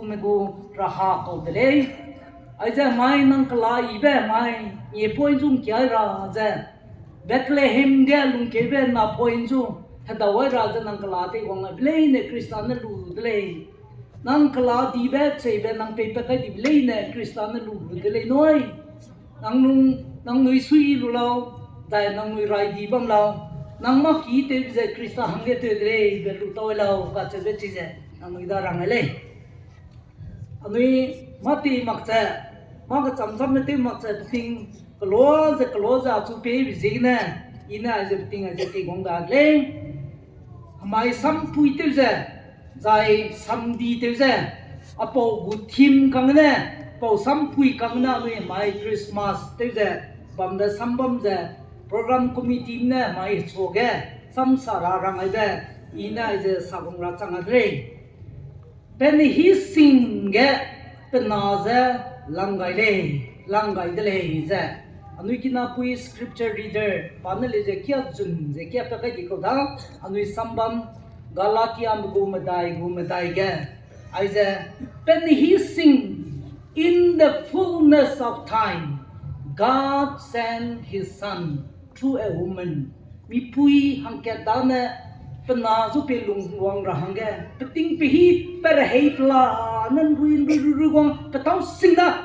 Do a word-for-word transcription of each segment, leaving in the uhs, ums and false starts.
me gu raha kau de lei. Aize mai nang kela yibe mai, ngie point zu ngkiai ra ze, Bethlehem ge lungkeube napoint zu hedau ai ra ze nang kela teiwang aibe leine Khrista ne lu de lei. Nang kela dibe cheibe nang peipat kai dibe leine Khrista ne lu lu de lei nui. Nang nung, nangnui sui lu lau, zai nangnui rai di bam lau, nang mâ ki tewbe ze Khrista hangge tew de lei be lu tau lau kacheube chize nangnui da rang ai lei. Anui mâ ti mak ze, mâ kecham chamme tew mak ze peting kelo ze kelo ze achu peibe ziegene, i ne aize peting aize teiwang da de lei. Hemai sampui tew ze, zai samdi tew ze, apau gu theme kangge ne, pau sampui kangge ne anui hemai Christmas tew ze, bambe sambam ze, program committee ne hemai hechuage, samsa ra rang aibe, i ne aize sabung ra chang a de lei. Penihî sing ge pe na ze lang gai lei, lang gai de lei ze. Anui kinapui scripture reader pa ne lei ze kia zun ze kia pe kai di kau da, anui sambam Galatiame gu medai gu medai ge. Aize, penihî sing, in the fullness of time, God sent his son through a woman. Mipui hangkat dane pe na zu pei lungwang ra hangge, peting pehî pe rehei pela ne nrui nrui rui rui guang petâu sing da.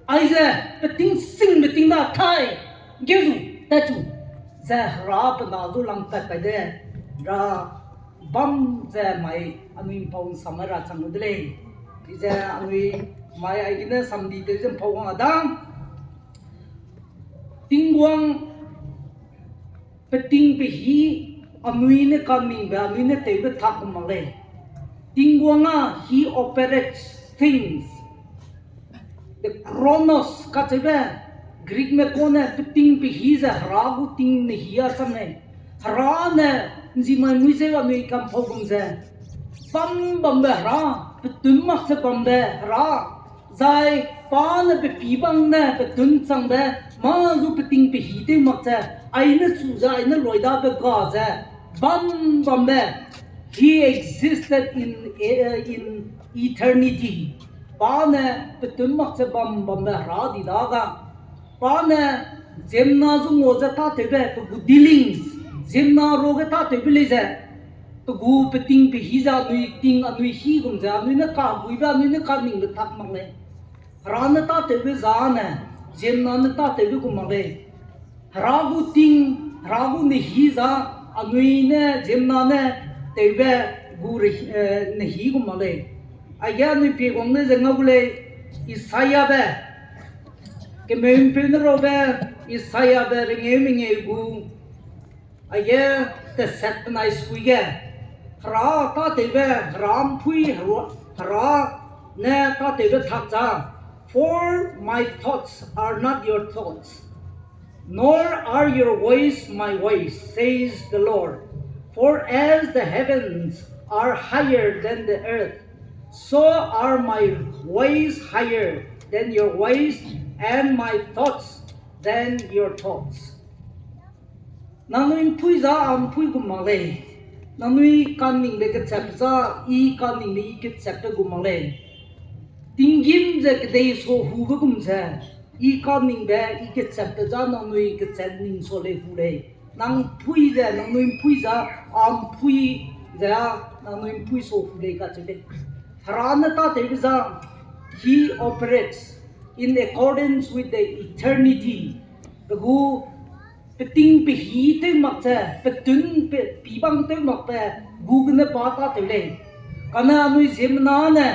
Aize, peting singbe ting da tai, ge zu, tat chu, ze Hera pe na zu langpat kai de, ra bam ze mai anui mpau nsam ra chang lu de lei. Chize anui mai aigene samdi tew ze mpau wang a da. Tingwang peting pehî anui ne kaningbe, anui ne tewbe tak mak lei. Tingwang â he operates things. The chronos kacheube Greekme kane peting pehî ze Hera gu ting nehî a chang lei. Hera ne nzimai mui zeu anui kampau gum ze, bam bambe Hera, petun mak ze bambe Hera, zai pa ne pe pî bang ne petun changbe, mâ zu peting pehî tew mak ze, ai ne chu ze, ai ne loi dabe ga ze, bam bambe, he existed in, in eternity. Pa ne petun mak ze bam bambe Hera di da ga. Pa ne ziemmena zu ngua ze tâtewbe, pe gu dealings, ziemmena ruage tâtewbe lei ze, pe gu peting pehî ze anui ting anui hî gum ze, anui ne kaheguibe, anui ne kaningbe tak mak lei. Hera ne tâtewbe zane, ziemmena ne tâtewbe gum mak lei. Hera gu ting, Hera gu nehî za, anui ne ziemmena ne tewbe gu re-, eh, nehî gum mak lei. Aige anui pie guang ne ze ngau gu lei, Isaiabe, kemeu'mpeu ne rabe, Isaiabe rengeu mengeu gu, aige teset penai sukui ge, Hera tâtewbe, Hera ’mpui, Hera, Hera ne tâtewbe tak za, For my thoughts are not your thoughts, nor are your ways my ways, says the Lord. For as the heavens are higher than the earth, so are my ways higher than your ways, and my thoughts than your thoughts. Nangnui ’mpui za a ’mpui gum mak lei, nangnui kaningbe kechat za, i kaningbe i kechatbe gum mak lei. Tinggîm ze kedei sa hube gum ze, i kaningbe i kechatbe za nangnui kechat ning sa lei hu lei. Nang ’mpui ze, nangnui ’mpui za, a ’mpui ze, nangnui ’mpui sa hu lei kacheu lei. Hera ne tâtewbe za, he operates in accordance with the eternity. Pe gu peting pehî tew mak ze, petun pe, pî bang tew makbe gu gene pa tâtew lei. Kane anui ziemmena ne,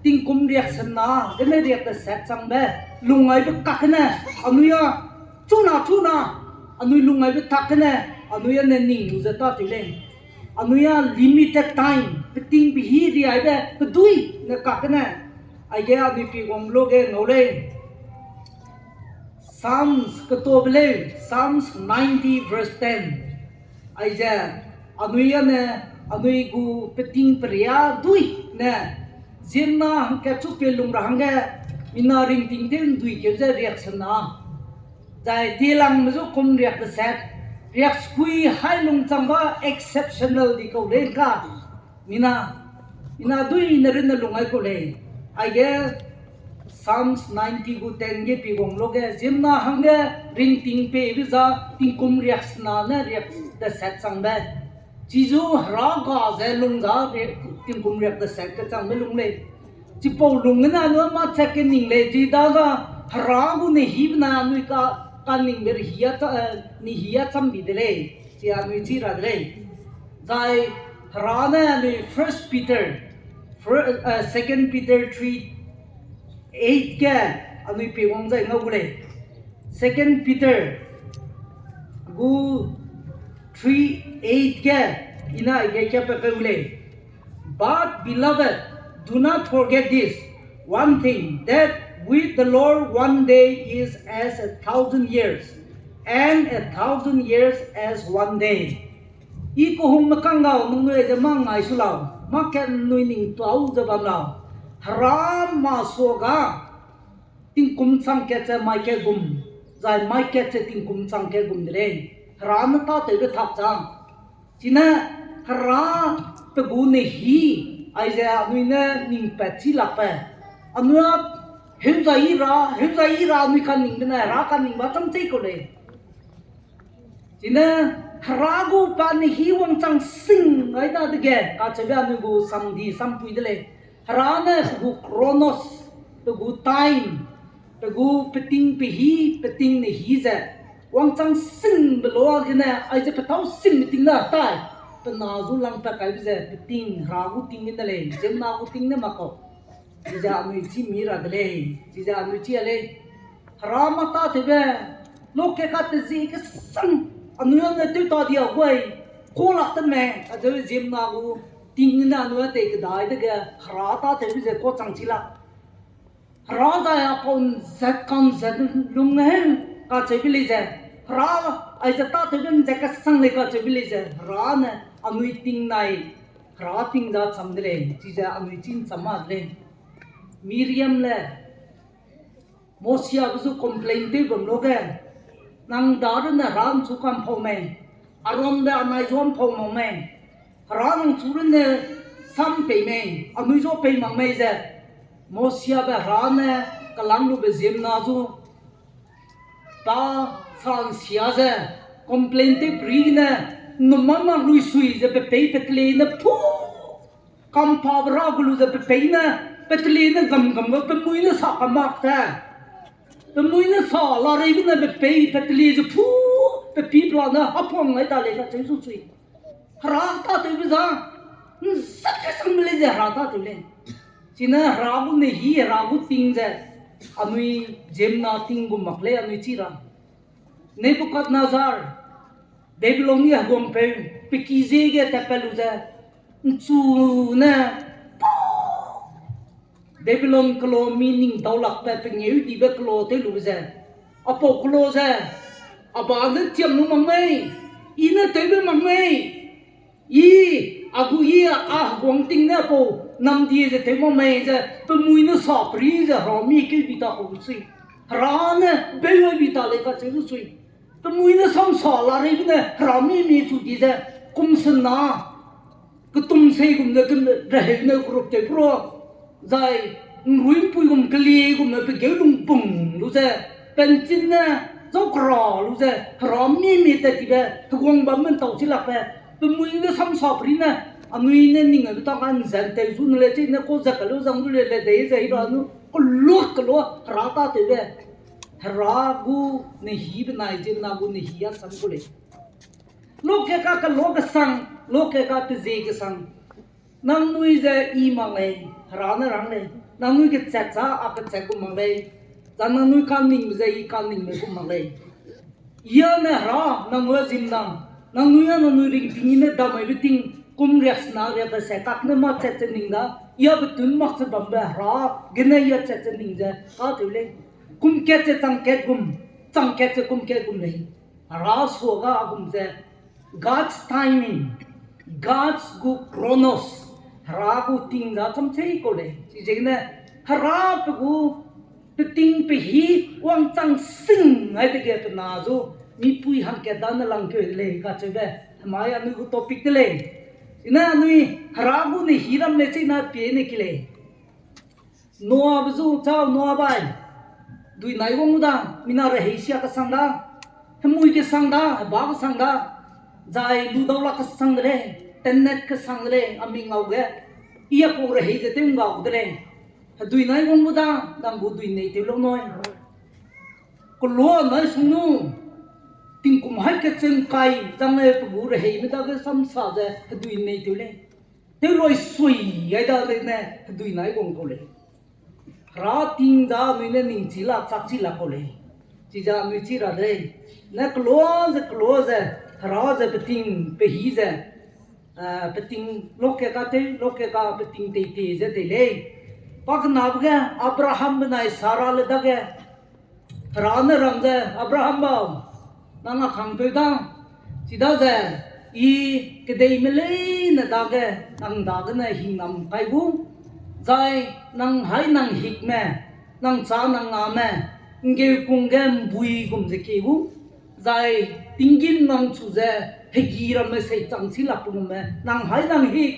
tingkum riaksena gene riak teset changbe, lungaibe kak gene, anui â, chuna, chuna, anui lungaibe tak gene, anui â ne ning lu ze tâtew lei. Anui â limited time, peting pehî riaibe, pedui ne kak gene, aige anui pie guang lu ge ngau lei. Psalms ketobe lei, Psalms ninety verse ten. Aize, anui â ne, anui gu peting peria dui ne, ziemmena hangkat chu pie lung ra hangge, mina ringting tew ’ndui keu ze riaksena. Zai tielangme zu kum riak teset, riak sukui hai lung changba exceptional di kau lei ka. Mina, Ina dui ne runne lung ai ku lei. Aige Psalms ninety gu ten ge pi wang lo ge, ziemmena hangge ringting peibe za tingkum riaksena ne riak deset changbe. Chizu Hera ga ze lung za ri-, tingkum riak deset kechangbe lung lei. Chipau lung gene anui mâ chat ke ning lei, chi daga Hera gu nehîbe na anui ka, kaningbe rehî a cha-, eh, nehî a cham bi de lei, chi anui chi ra de lei. Zai Hera ne anui First Peter, fir-, eh, Second Peter three eight ge anui pie wang zai ngau gu lei. Second Peter gu three eight ge ina ge kia pe pe gu lei. But beloved, do not forget this one thing, that with the Lord one day is as a thousand years, and a thousand years as one day. I kehungme kang gau, nangnui ze mâ ngai su lau, mâ kat nui ning tuau ze bam lau. Hera masuaga tingkum chang kat ze mai kat gum, zai mai kat ze tingkum chang kat gum de lei. Hera ne tâtewbe tak chang. Chine Hera pe gu nehî, aize anui ne ning pat chi lakbe. Anui a heu zai i ra, heu zai i ra anui kaningbe ne Hera kaningbe chang chei kau lei. Chine Hera gu pa nehî wangchang sing gai dadege, kacheube anui gu samdi sampui de lei. Hera ne pe gu chronos, pe gu time, pe gu peting pehî, peting nehî ze wangchang singbe lua gene, aize petâu singbe ting da tai, pe na zu langpat kaibe ze peting, Hera gu ting gene lei, ziemmena gu ting ne mak kau. Chize anui chî mi ra de lei, chize anui chi a lei. Hera mâ tâtewbe, lokke ka tezie kesang, anui â ne tew ta di a guai, ka lak te me, acheube ziemmena gu ting gene anui â tei kedai dege, Hera tâtewbe ze ka chang chi lak. Hera zai a pau nzat kam zat lung ne heu, kacheube lei ze, Hera aize tâtewbe nzat kesang lei kacheube lei ze, Hera ne anui ting nai, Hera ting za cham de lei, chize anui chî ncham ma de lei. Miriamle Mosiabe zu complain tew bam luge, nang da runne Hera nchu kam pau mei, Aaronbe anai zuam pau mak mei, Hera nang chu runne sam pei mei, anui zuam pei mak mei ze, Mosiabe Hera ne kalang lube ziemmena zu pa sa nsia ze, complain tew pri gene, nnum ma mak lui sui ze pe pei pe tele ne pû kampabe ra gu lu ze pe pei ne, pe tele ne gam gam ge pe mui ne sa kamak ze, pe mui ne sa lareibe ne pe pei pe tele ze pû, pe pî pela ne hapang ngai ta lei kacheu zu sui. Hera tâtewbe za, nzat kesangbe lei ze Hera tâtew lei. Chine Hera gu nehî, Hera gu ting ze, anui ziemmena ting gum mak lei anui chi ra. Nebukadnezar, Babilon ge heguangpeu, pe ki zie ge tatpat lu ze, nchu ne, Babilon kelo mi ning daulakbe pe ngeu dibe kelo tew lube ze, a pau kelo ze, a ba ne chiam lu mak mei, i ne tewbe mak mei, i, a gu i a heguang ting ne pau namdi ze tew mak mei ze, pe mui ne sa pri ze Hera mi keu bi ta kau sui. Hera ne beu bi ta lei kacheu zu sui. Pe mui ne samsa lareibe ne Hera mi mi chu di ze, kum sena, ketum sei gum ze, kem-, reheu ne group tew pro, zai, nruimpui gum kelie gum ne pe geu lungpung lu ze, penchin ne, zau kera lu ze, Hera mi mi tat tibe, heguang bam men tau chi lakbe, pe mui ne samsa pri ne, anui ne ning a du ta ka nzan tew zu ne le, chi ne kau zat ka lu zang du le, le dei ze i ra nu, kelu kelu, Hera tâtewbe, Hera gu nehî benai ziemmena gu nehî a sam ku lei. Lokke ka kelu kesang, lokke ka tezie kesang. Nangnui ze i mak lei, Hera ne rang lei. Nangnui kechat za a kechat gu mak lei. Za nangnui kaningbe ze i kaningbe gu mak lei. Ia ne Hera, nangnui a zimdam, nangnui a nangnui ringting i ne dam maibe ting, kum riaksena riak deset kak ne mâ chat ze ning da, ia betun mak ze bambe Hera, gene ia chat ze ning ze, kateu lei. Kum kat ze chang kat gum, chang kat ze kum kat gum lei. Hera suaga a gum ze, God's timing, God's gu chronos, Hera gu ting za cham chei kau lei. Chizegene, Hera pe gu, pe ting pe hî, wangchang sing ai dege pe na zu, mipui hangkat dane langkeu de lei kacheube, hemai anui gu topic de lei. Ine anui Hera gu nehî ram le china pie ne ki lei. Noabe zu chau Noa bai. Dui nai wang da, mina rehei sia kesang da. Hemui kesang da, heba kesang da. Zai lu dau lak kesang de lei, tennet kesang de lei, a mingau ge. I apau rehei ze tew ngau de lei. Hedui nai wang gu da, nang gu dui nei tew lau nui. Kelua nai sung nu, tingkum hai kecheng kai, zang le pe gu reheime dage samsa ze, hedui nei tew lei. Tew loi sui, ai da de ne, hedui nai wang kau lei. Hera ting za anui ne ningchi la, chakchi la kau lei. Chiza anui chi ra de lei. Ne kelua ze, kelua ze, Hera ze peting, pehî ze, eh, peting lokke ka tew, lokke ka peting tei tei ze tei lei. Pa kenabe ge, Abraham benai Sara le dage, Hera ne rang ze, Abraham bau, nang a kangpeu da, chidaze, i kedeime leine dage, nang dagene hingnam kai gu, zai nang hai nang hikme, nang châ nang name, nggeukung ge mbui gum ze kie gu, zai tinggîm nang chu ze hegi ramme sei chang chi lak pe gumme, nang hai nang hik,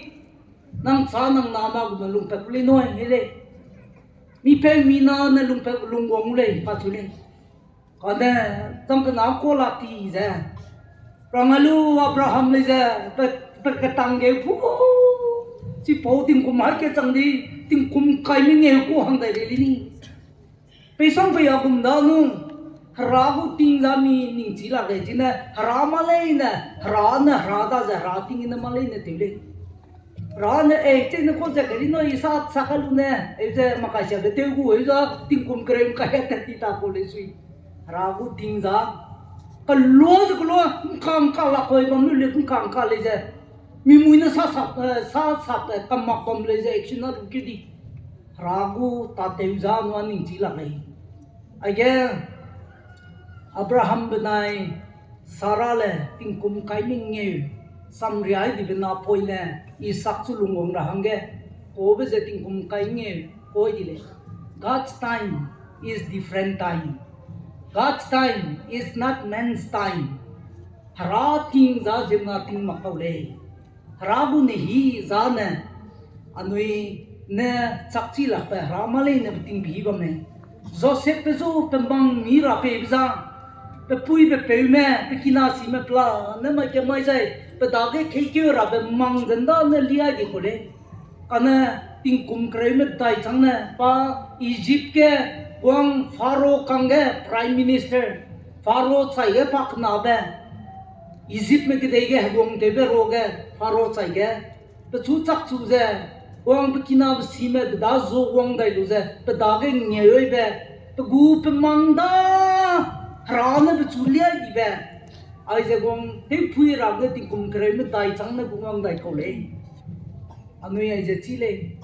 nang châ nang name gume lungpat ku lei nui he lei. Mipeu mina ne lungpat lungwang gu lei, pa chu lei. Kane, chang kena kuâ la ti ze. Rang a lu Abraham lei ze, pe, pe ketang geu pu. Chipau tingkum hai kechang di, tingkum kai mengeu ku hang dai lei lei ni. Peisang pei a gum da nu, Hera gu ting za mi ningchi lak lei, chine Hera mâ leine, Hera ne Hera da ze Hera ting ne mâ leine tew lei. Hera ne, ei, chine kau ze keli nui i sa, sa ka lu ne, ei ze makaisiabe tew gu, ei za tingkum kereu kai tat ti ta kau lei sui. Hera gu ting za, kelua ze kelua, ngkang ka lak kau bam lu lei, ngkang ka lei ze. Mimui ne sa sak, eh, sa sak, eh, kamak bam lei ze, action a lu ke di. Hera gu tatew za nua ningchi lak lei. Aige, Abraham benai Sara le tingkum kai mengeu, samriai dibe napoine Isak chu lungwang ra hangge, kaube ze tingkum kai ngeu, kai di lei. God's time is different time. God's time is not man's time. Hera ting za ziemmena ting mak kau lei. Hera gu nehî zane, anui ne chakchi lakbe Hera mâ leine beting bi bam lei. Josepbe zu pe mang mi ra peibe za, pe puibe peume, pe kinasime pelane mai ke mai zai, pe dage keikeu rabe mang ze ndane liai di kau lei. Kane tingkum kereu medai chang ne pa Egypt ge guang Pharaoh kangge Prime Minister, Pharaoh chai ge pa kenabe, Egyptme kedei ge heguang tewbe ruage Pharaoh chai ge, pechu chakchu ze, guang pe kinabe sime pe da zu guang dai lu ze, pe dage ngeuibe, pe gu pe mang da, Hera ne pechu liai dibe, aize guang tewpui rabe tingkum kereu medai chang ne gu guang dai kau lei. Anui aize chi lei.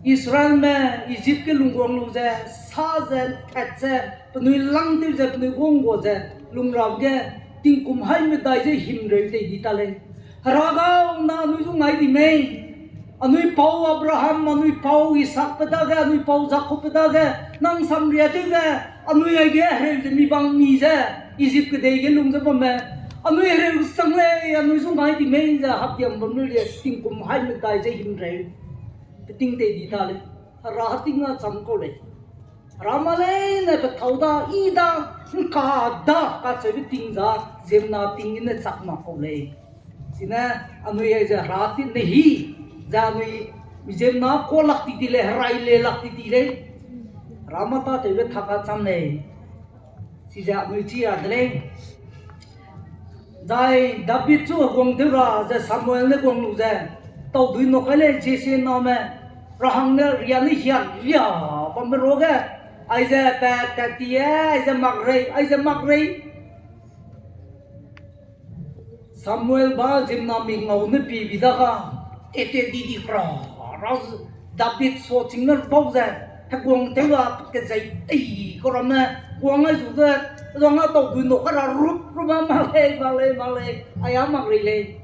Israelme Egypt ge lungguang lu ze, sa ze, tat ze, penui langtew ze, penui guang gua ze, lung rabe ge, tingkum hai medai ze himreu tei di ta lei. Hera gau na anui zu ngai di mei. Anui pau Abraham, anui pau Isaakbe dage, anui pau Jakobbe dage, nang samriatewbe, anui aige hereu ze mi bang mi ze, Egypt kedei ge lung ze bamme. Anui hereu sang lei, anui zu ngai di mei ze hapdiam bam lu le, tingkum hai medai ze himreu. Peting tei di ta lei. Hera ting a cham kau lei. Hera mâ leine pethâu da, i da, ngka da, kacheube ting za, ziemmena ting gene chak mak kau lei. Chine, anui aize Hera ti nehî, ze anui ziemmena kuâ lak ti ti lei, herai le lak ti ti lei. Hera mâ tâtewbe thak a cham lei. Chize anui chi ra de lei. Zai David chu heguang tew ra ze Samuel ne guang lu ze, taudui nau kai lei Jesse name, ra hang ne ria ne hia ria bambe ruage, aize pa tat ti e, aize mak rei, aize mak rei. Samuel ba ziemmena mi ngau ne pie bi da ga, tete di di kra, ra David suaching ne bau ze, heguang tew ra kezei tei kau ramme, guang ai zu ze, zang a taudui nau kai ra rup rup ma mak lei, mak lei, mak lei, aia mak rei lei.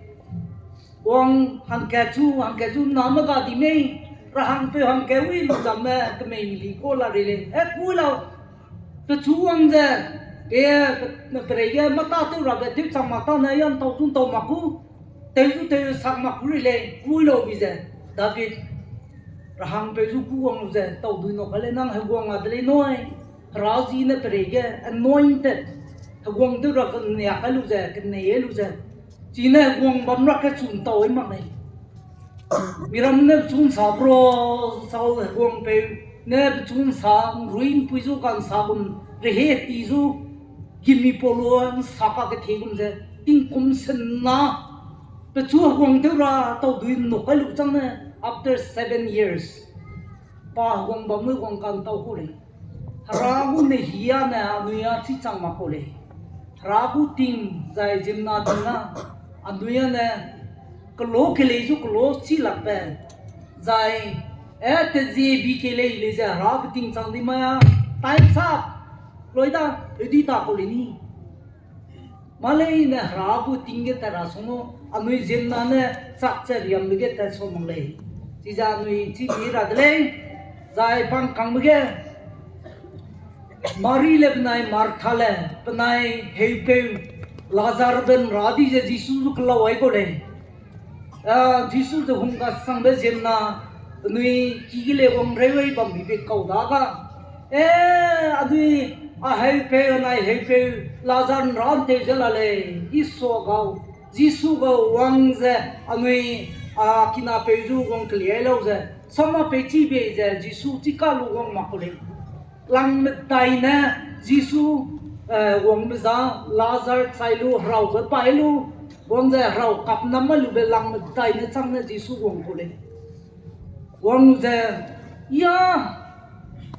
Guang hangkat chu, hangkat chu name ga di mei, ra hangpeu hangkat wi lu zamme kemei mili kau la rei lei. E ku lau, pechu wang ze, pe, pe, perei ge mâ tâtew rabe tewchang mak tâne yantau chu ntau mak ku. Tew zu tew sak mak ku rei lei, kui lau bi ze, David, rahangpeu zu ku wang lu ze, tau dui nok ka lei nang heguang a de lei nui, Hera zi ne perei ge, anointed, heguang tew ra kenia kai lu ze, kenei e lu ze, chine heguang bam ra ke chun tau e mak lei. Miram ne pechu nsa bro, Saul heguangpeu ne pechu nsa, nrui npui zu ka nsa gum, rehe ti zu, gimi polo nsa ka kethie gum ze, tingkum sena, pechu heguang tew ra tau dui nok kai lu chang ne, after seven years, pa heguang bam heguang kantau ku lei. Hera gu ne hia ne anui a chi chang mak kau lei. Hera gu ting zai ziemmena ting a, anui a ne kelo kelei zu kelo chi lakbe, zai, e, tezie bi kelei lei ze Hera beting chang di mai a, time's up, loi da, eu di ta kau lei ni. Mâ leine Hera gu ting ge tat ra sung lu, anui ziemmena ne chak che riambe ge tat sua mak lei. Chize anui chi di ra de lei, zai pangkangbe ge, Mari le benai Martha le, penai heupeu Lazarbe nra di ze Jisu zu kelau ai kau lei. A, Jisu ze hung kasangbe ziemmena, penui ki ge le wang reu ei bam bibe kau da ga. E, anui a heupeu, anai heupeu, Lazar nra nteu ze la lei, Isua gau, Jisu gau wang ze, anui, a, kinapeu zu wang keliai lau ze, sama pei chi bei ze, Jisu chika lu wang mak kau lei. Langmedai ne Jisu, e, wangbe za, Lazar chai lu, heraube pai lu, wang ze herau kapnam ma lube langmedai ne chang ne Jisu wang kau lei. Wang ze, ya,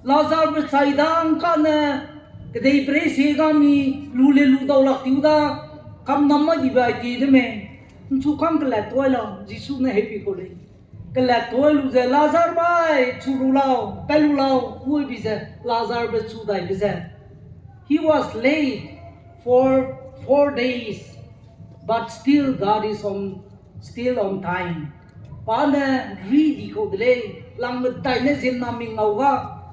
Lazarbe chai da ngkane, kedeiperei sie ga mi, lu le lu dau lak tiu da, kapnam ma dibe ai ti de mei, nchu kang kelat tuai lau, Jisu ne hebi kau lei. Kelat tuai lu ze, Lazar bai, chu lu lau, pat lu lau, kuibi ze, Lazarbe chu daibe ze. He was late for four days, but still God is on, still on time. Pa ne ri di kau de lei, langmedai ne ziemmena mingau ga,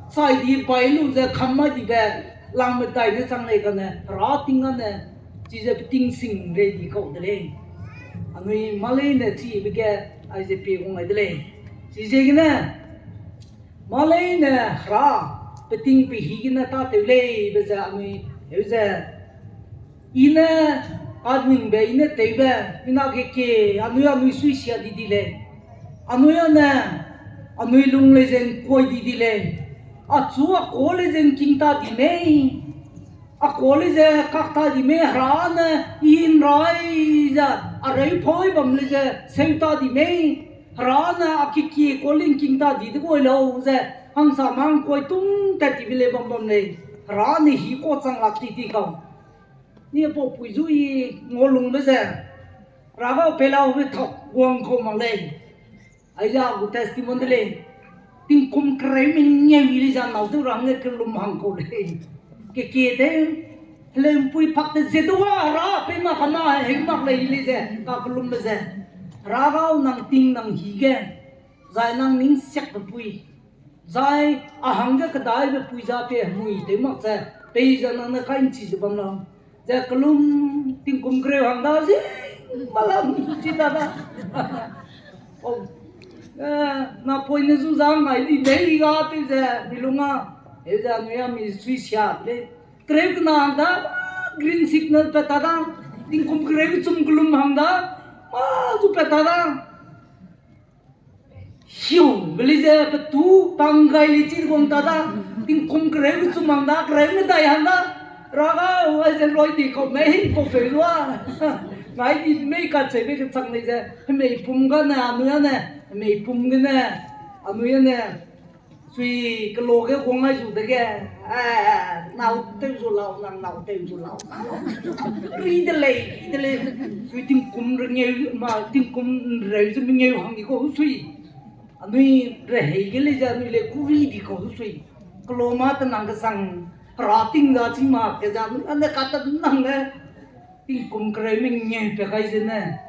chai di pai lu ze kam mai dibe, langmedai ne chang lei kane, Hera ting a ne, chize peting sing rei di kau de lei. Anui mâ leine chibe ge, aize pie gung ai de lei. Chiziegene, mâ leine Hera, peting pehî gene tâtew lei be ze anui, heu ze, I ne, aningbe, I ne tewbe, mina kekie, anui anui suisia di di lei. Anui a ne, anui lung lei ze ngkuai di di lei. Achu a kau lei ze ngking ta di mei. A kau lei ze kak ta di mei, Hera ne, I nrai ze, a reu pau bam lei ze, seu ta di mei. Hera ne, a kekie kau lei ngking ta di de gai lau ze, hangsa ma ngkuai tung tat tibe lei bam bam lei. Hera ne hî kau chang lak ti ti kau. Ni paupui zu I ngau lungbe ze, Hera gau pei lau be thau guang kau mak lei. Aize a gu testimony de lei. Tingkum kereu mengeu I lei ze nâu tew ra hangge kelum hang kau lei. Kekie tew, heleumpui pak te ze du a Hera pei mak kana heu mak lei I lei ze, ka kelumbe ze. Hera gau nang ting nang hî ge, zai nang ning siakbe pui. Zai a hangge kedaibe pui za pei hemui tew mak ze, peize nang ne kai nchi ze bam lau. Ze kelum tingkum kereu hang da zi, malam chi ta da. O, eh, napoine zu za ngai di mei ga tew ze, mi lung a, heu ze anui a mi suisia lei. Kereu kena hang da, green signal pat ta da, tingkum kereu chum kelum hang da, mâ zu pat ta da. Hiu, be lei ze petu pang gai lei chi guang ta da, tingkum kereu chum hang da, kereu medai hang da, Hera gau, aize loi di kau mei, kau peu lua. Ngai di mei kacheube kechang lei ze, hemei pum gane, anui ane, hemei pum gene, anui ane, sui kelo ge guang ai zu dege, eh, nâu tew zu lau, nang nâu tew zu lau. Ri de lei, ri de lei. Sui tingkum rengeu, ma, tingkum nreu ze mengeu hang di kau sui. Anui rehei ge lei ze anui lei ku ri di kau sui. Kelo mâ te nang kesang, Hera ting za chi mak ke ze anui ane kata nang le. Tingkum kereu mengeu pe kai zene.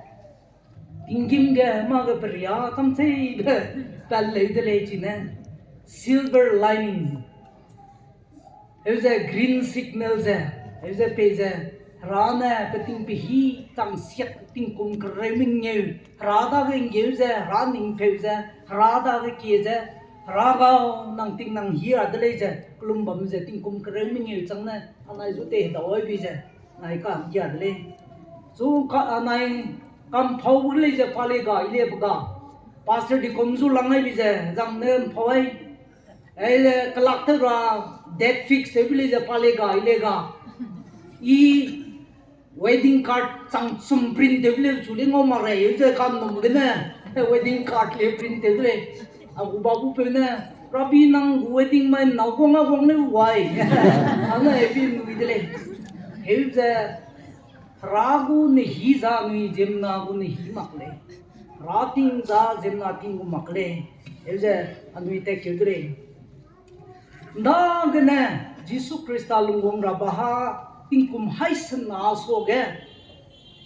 Tinggîm ge mâ ge peria kamcheibe pat leu de lei chine, silver lining. Heu ze green signal ze, heu ze pei ze, Hera ne peting pehî chang siak tingkum kereu mengeu, Hera dage nggeu ze, Hera ningpeu ze, Hera dage kie ze, Hera gau, nang ting nang hî ra de lei ze, kelum bam ze tingkum kereu mengeu chang ne, anai zu tei hedau ai bi ze, nai ka gia de lei. Zu ka, anai kampau gu lei ze pa lei ga, i lei be ga. Pastor di kum zu lang ai bi ze, zang ne mpau ai. Ai le kelak te ra, date fix tew bi lei ze pa lei ga, i lei ga. I wedding card chang sum print tew bi lei chu lei ngau mak rei, ze kam num gene, wedding card le print tew de lei. A gu babu peu ne, Rabi nang gu wedding mai nau guang a guang lei wai. Ane bi nui de lei. Heu ze, Hera gu nehî za anui ziemmena gu nehî mak lei. Hera ting za ziemmena ting gu mak lei. Heu ze anui tat keu de lei. Ndagene Jisu Khrista lungwang ra ba ha tingkum haî sena suage,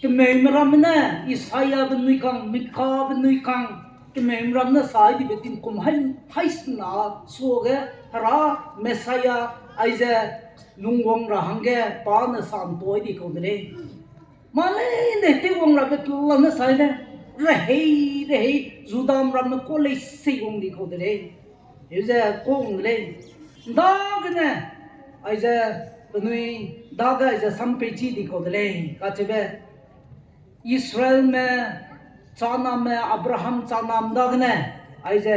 kemeume ramme ne, Isaiabe nui kang, Mikabe nui kang, kemeume ramme ne sai dibe tingkum haî, haî sena suage, Hera Messiah aize lungwang ra hangge pa ne sa ntoi di kau de lei. Mâ leine tewwang rabe pelane sai ne, rehei, rehei, Judam ramme ka lei seiwang di kau de lei. Heu ze kau wang de lei. Ndagene, aize penui, dage aize sam peichi di kau de lei, kacheube, Israelme, chaname, Abraham chanam dagene, aize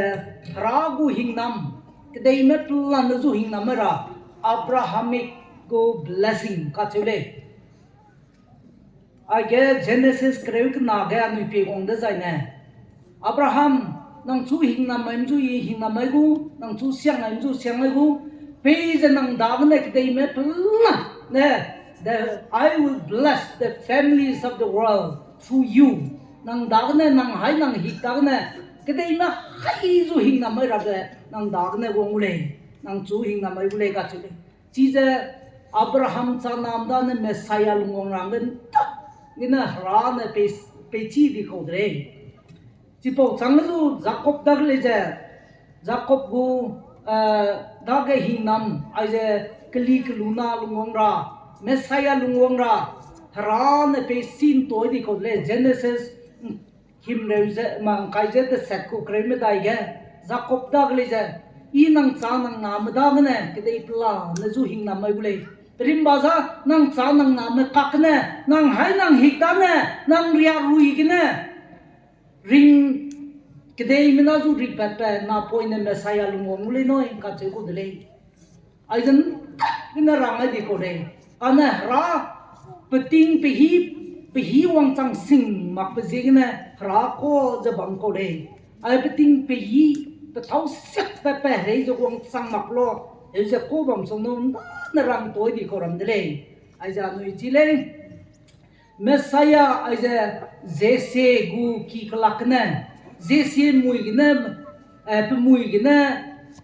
Hera gu hingnam, kedeime pelane zu hingnam ra, Abrahamic gu blessing kacheu lei. Aige Genesis kereu kena ge anui pie guang dezaine, Abraham, nang chu hingnam mai mzu i hingnam mai gu, nang chu siang mai mzu siang mai gu, peize nang dagene kedeime pelane, the, I will bless the families of the world through you. Nang dagene, nang hai nang hik dagene, kedeime hai zu hingnam mai rabe, nang dagene wang gu lei, nang chu hingnam mai gu lei kacheu lei. Chize Abraham chanam dane Messiah lungwang ra hangge ntak gene Hera ne pei, peichi di kau de lei. Chipau chang zu Jakob dage lei ze, Jakob gu, eh, dage hingnam, aize keli keluna lungwang ra, Messiah lungwang ra, Hera ne peichi ntoi di kau de lei, Genesis, himreu ze, mangkai ze deset gu kereu medai ge, Jakob dage lei ze, I nang cha nang name dagene, kedei pelane zu hingnam mai gu lei. Perimba za, nang cha nang name kakgene, nang hai nang hik dane, nang riarui gene, ring kedeimena zu ripatbe napoine Messiah lungwang gu lei nui, kacheu gu de lei. Aize ntak gene rang ai di kau lei. Kane Hera peting pehî, pehî wangchang sing makbe ziegene Hera ka ze bam kau lei. Ai peting pehî, pethâu siakbe pe herei ze wangchang mak la, heu ze ka bam sung nu ndane rang toi di kau ram de lei. Aize anui chi lei. Messiah aize Jesse gu ki kelak gene, Jesse mui gene, eh, pe mui gene,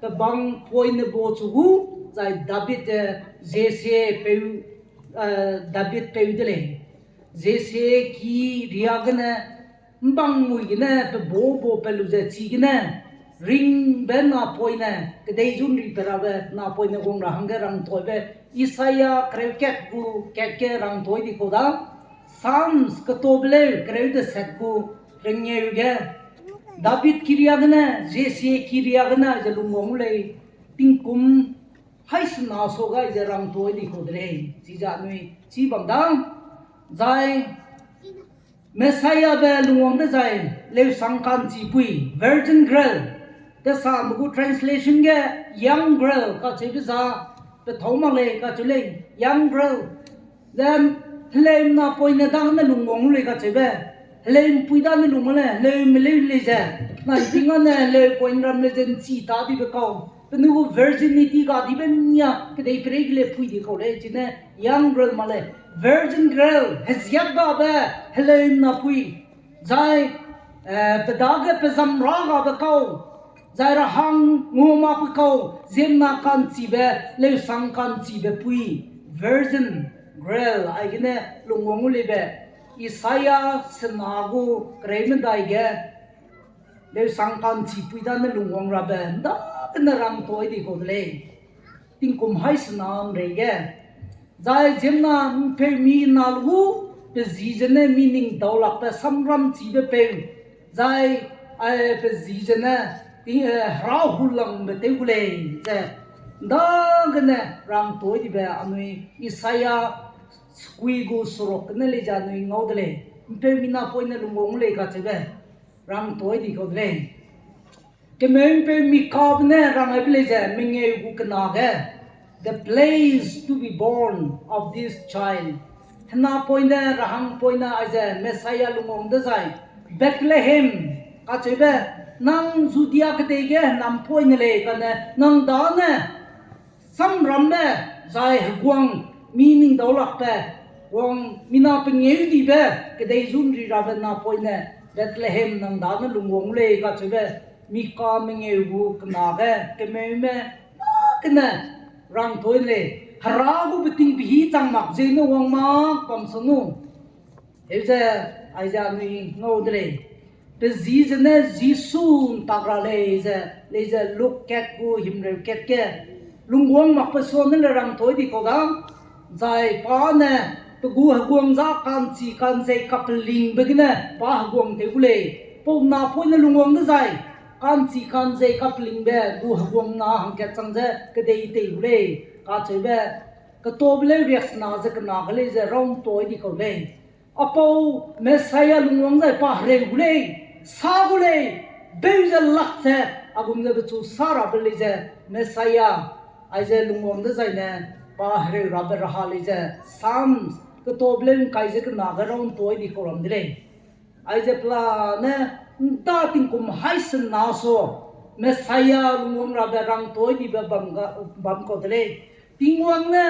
pe bang poine ba chu gu, zai David, eh, Jesse peu, eh, David peu de lei. Jesse ki riagene, mbang mui gene, pe ba ba pe lu ze chigene, ringbe napoine, kedei zu nri pe rabe napoine wang ra hangge rang toibe, Isaiah kereu kat gu kat ge rang toi di kau da, Psalms ketobe leu kereu deset gu rengeu ge, David ki riagene, Jesse ki riagene ze lungwang gu lei, tingkum haî sena sa gai ze rang toi di kau de lei, chize anui chi bam da, zai Messiahbe lungwang dezai, leusang ka'nchipui, virgin girl. Tesame gu translation ge young girl kacheube za, pethâu mak lei kacheu lei, young girl. Ze heleu napoine dagene lungwang gu lei kacheube. Heleu mpui dane lungwang lei, heleu meleu lei ze. Nai ting ane heleu poine ram lei ze nchi ta dibe kau. Penui gu virginity ga dibe nia kedei pereige le pui di kau lei, chine young girl mak lei. Virgin girl, heziak gabe, heleu napui. Zai, eh, pe dage pe zam ra gabe kau. Zai rahang ngua makbe kau, ziemmena ka'nchibe, leusang ka'nchibe pui. Virgin girl, aigene lungwang gu leibe. Isaiah sena gu kereu medai ge, leusang ka'nchipui dane lungwang rabe, ndagene rang toi di kau de lei. Tingkum haî sena nrei ge. Zai ziemmena ’mpeumi na lu, pe ji zene mi ning daulakbe samram chibe peu, zai, eh, pe ji zene, ting, eh, hera hulangbe tew gu lei, ze, ’ndagene rangtoi dibe anui Isaiah sekui gu seruk gene lei ze anui ngau de lei. ’Mpeumi napoine lungwang lei kacheube rangtoi di kau de lei. Kemeu'mpeu Mikabe ne rang aibe lei ze mengeu gu kena ge, the place to be born of this child. Henapoine, rahangpoine aize Messiah lungwang dezai, Bethlehem, kacheube, nang Judea kedei ge henampoine lei, kane nang dane samrambe, zai heguang, mi ning daulakbe, guang, mina pengêudibe, kedei zunri rabe napoine, Bethlehem nang dane lungwang lei kacheube, Mika mengeu gu kena ge, kemeume, kene, rangtoi lei, hera gu beting pehî chang mak ziene wang mak bam sang nu. Heuze, aize anui ngau de lei. Pe ji zene Jisu ’ntak ra lei ze, lei ze Luk kat gu himreu kat ge, lungwang makbe suane le rangtoi di kau da, zai pa ne, pe gu heguang za ka'nchi ka'nzei kapelingbe gene, pa heguang tew gu lei, pau napoine lungwang dezai, ka'nchi ka'nzei kapelingbe gu heguang na hangkat chang ze kedei tei gu lei, kacheube, ketabe leu riaksena ze kena ge lei ze rangtoi di kau lei. Apau Messiah lungwang zai pa hereu gu lei, sa gu lei, beu ze lak ze, a gum ze pechu sa rabe lei ze, Messiah, aize lungwang dezaine, pa hereu rabe raha lei ze, Psalms, ketabe leu ’ngkai ze kena ge rangtoi di kau ram de lei. Aize pelane, ’nda tingkum haî sena su, Messiah lungwang rabe rangtoi dibe bam ga, bam kau de lei. Tingwang ne,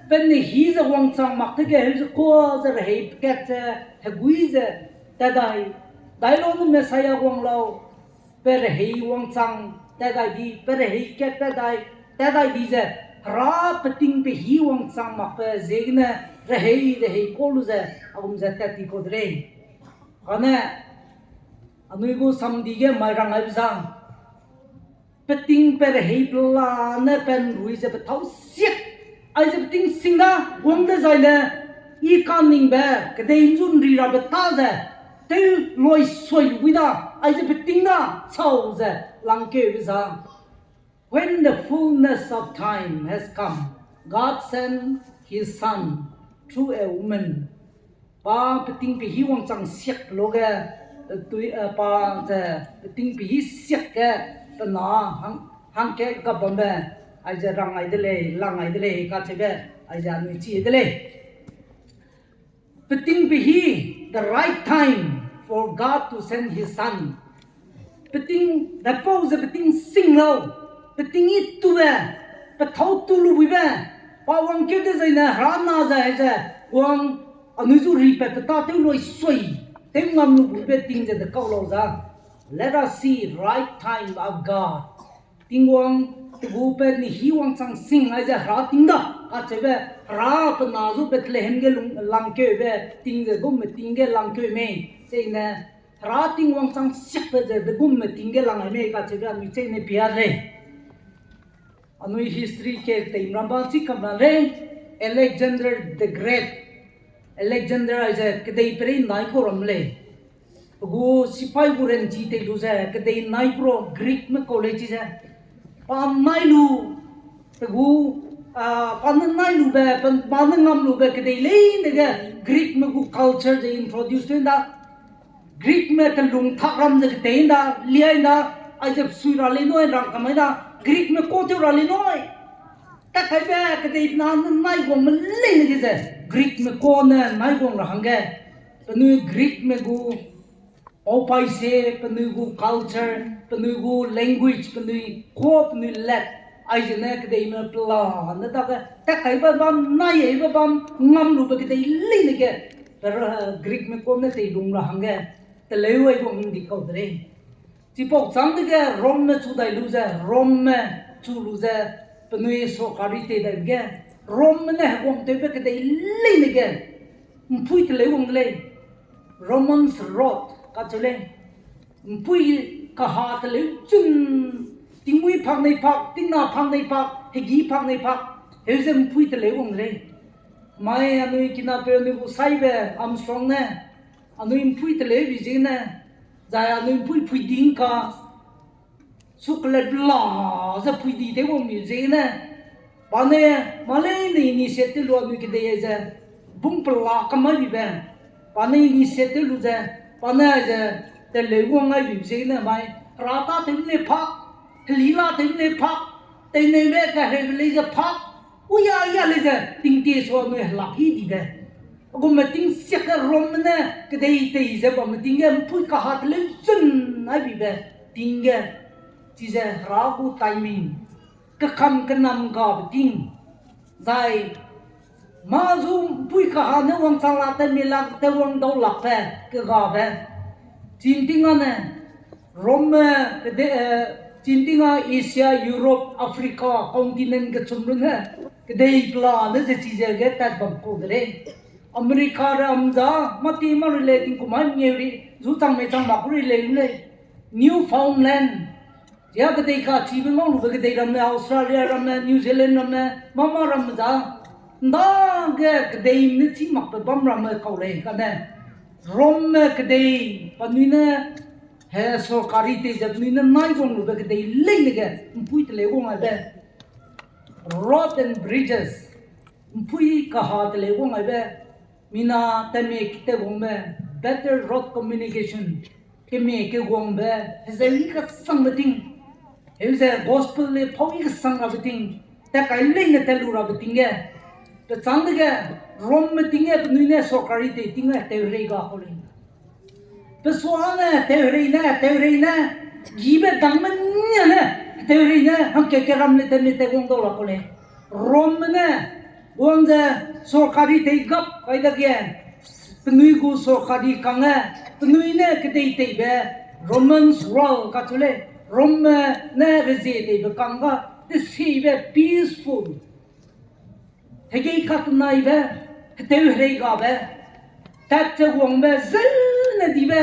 pe nehî ze wangchang mak dege heuze kua ze rehei kat ze, hegui ze, tat dai, dailau ne Messiah wang lau, pe rehei wangchang, tat dai di, pe rehei kat tat dai, tat dai di ze, hera peting pehî wangchang makbe ziegene, rehei, rehei kau lu ze, a gum ze tat ti kau de lei. Kane, anui gu samdi ge mai rang aibe za, peting pe rehei pelane pe ’nrui ze pethâu siak, aize peting sing da, guang dezaine, i kaningbe, kedei ’nzunri rabe ta ze, tew loi sui lu gui da, aize peting da, chau ze, langkeube za. When the fullness of time has come, God sent his son through a woman. Pa peting pehî wangchang siak lu ge, eh, tui, eh, pa ze peting pehî siak ge pe na hang, hangkat gap bambe, aize rang ai de lei, lang ai de lei, kacheube, aize anui chi de lei. Peting pehî, the right time for God to send his son. Peting, dapau ze peting sing lau, peting i tube, pethâu tu lu buibe, pa wangkeu dezaine hera na ze, ze, wang anui zu ripat pe tâtew loi sui, tew ngam lu buibe ting ze dekau lau za. Let us see right time of God. Tingwang, pe gu pe nehî wangchang sing aize hera ting da, kacheube, hera pe na zu Bethlehem ge lung, langkeube, ting ze gumme ting ge langkeu mei, cheine, hera ting wangchang siakbe ze degumme ting ge lang ai mei, kacheube anui cheine pia lei. Anui history ke teimram ba chi kam la lei, Alexander the Great. Alexander aize kedei perei nai kau ram lei. Pe gu sipai gu ranchi tei lu ze, kedei nai pro Greekme kau lei chi ze. Pa nai lu, pe gu, ah, pa ne nai lube, pa, pa ne ngam lube, kedei leine ge Greekme gu culture ze introduce tew da. Greekme telung thak ram ze ketei da, liai da, aize sui ra lei nui, rang kamai da, Greekme kau tew ra lei nui. Tat kaibe kedei na ne naiguangme leine ge ze, Greekme kau ne naiguang ra hangge, penui Greekme gu paupai se, penui gu culture, penui gu language, penui kau, penui let, aizene kedeime pela ne dage, tat kaibe bam, nai aibe bam, ngam lube kedei leine ge, pe, Greekme kau ne teilung ra hangge, teleu aiguang di kau de lei. Chipau châng dege Romeme chu dai lu ze, Romeme chu lu ze, penui sokari tei dai ge, Romeme ne heguangtewbe kedei leine ge, ’mpui teleu wang de lei, Romans road kacheu lei, ’mpui kaha teleu chun, tingmui phak nei phak, tingna phak nei phak, hegî phak nei phak, heu ze ’mpui teleu wang de lei. Mai anui kinapeu anui gu saibe Armstrong ne, anui ’mpui teleu bi ziegene, zai anui ’mpui pui ding ka, sukle bela ze pui di tew wang mi ziegene, pa ne, mâ leine initiate tew lu anui kedei ze, bung pela kam mai bibe, pa ne initiate tew lu ze, pa ne ze, teleu wang ai bi ziegene mai, hera tâtew ne pak, heli la tew ne pak, teineube kahereube lei ze pak, uya ya lei ze, tingtie sua anui helak hi dibe. Agume ting siak ge Romme ne kedei tei ze bamme ting ge ’mpui kaha teleu zun ai bibe ting ge, chize hera gu timing, kekam kenam gabe ting, zai mâ zu ’mpui kaha ne wangchang la te mi lak te wang dau lakbe kegabe, chin ting â ne, Romme, kede, eh, chin ting â Asia, Europe, Africa, continent kechum runne, kedei pela ne ze chize ge tat bam kau de lei. America ram za, mâ ti mâ rui lei tingkum mai mengeu ri, zu chang mei chang mak rui lei lei. Newfoundland, zia kedei kachibe ngau lube kedei ramme, Australia ramme, New Zealand ramme, mâ mâ ramme za, ’nda ge kedei ne chî makbe bam ramme kau lei kane. Romme kedei, penui ne, he sorkari tei ze penui ne nai wang lube kedei leine ge, ’mpui teleu wang aibe. Road and bridges, ’mpui kaha teleu wang aibe, mina temi kete wangbe, better road communication, kemi keguangbe, hezeu i kasangbe ting, heu ze gospel le pau i kasang rabe ting, tat kai leine tat lu rabe ting ge, pechâng dege, Romme ting ge penui ne sorkari tei ting ge tewherei ga kau lei. Pe sua ne tewherei ne, tewherei ne, gibe dangme nia ne, tewherei ne, hangkat ke ram le temi te guang dau la kau lei. Romme ne, guang ze, sorkari tei gap kai dage, penui gu sorkari kangge, penui ne kedei teibe, Romans world kacheu lei, Romme ne rezie teibe kangga, tesibe peaceful. Hegei katenaibe, hetewherei gabe, tat ze wangbe, zene dibe,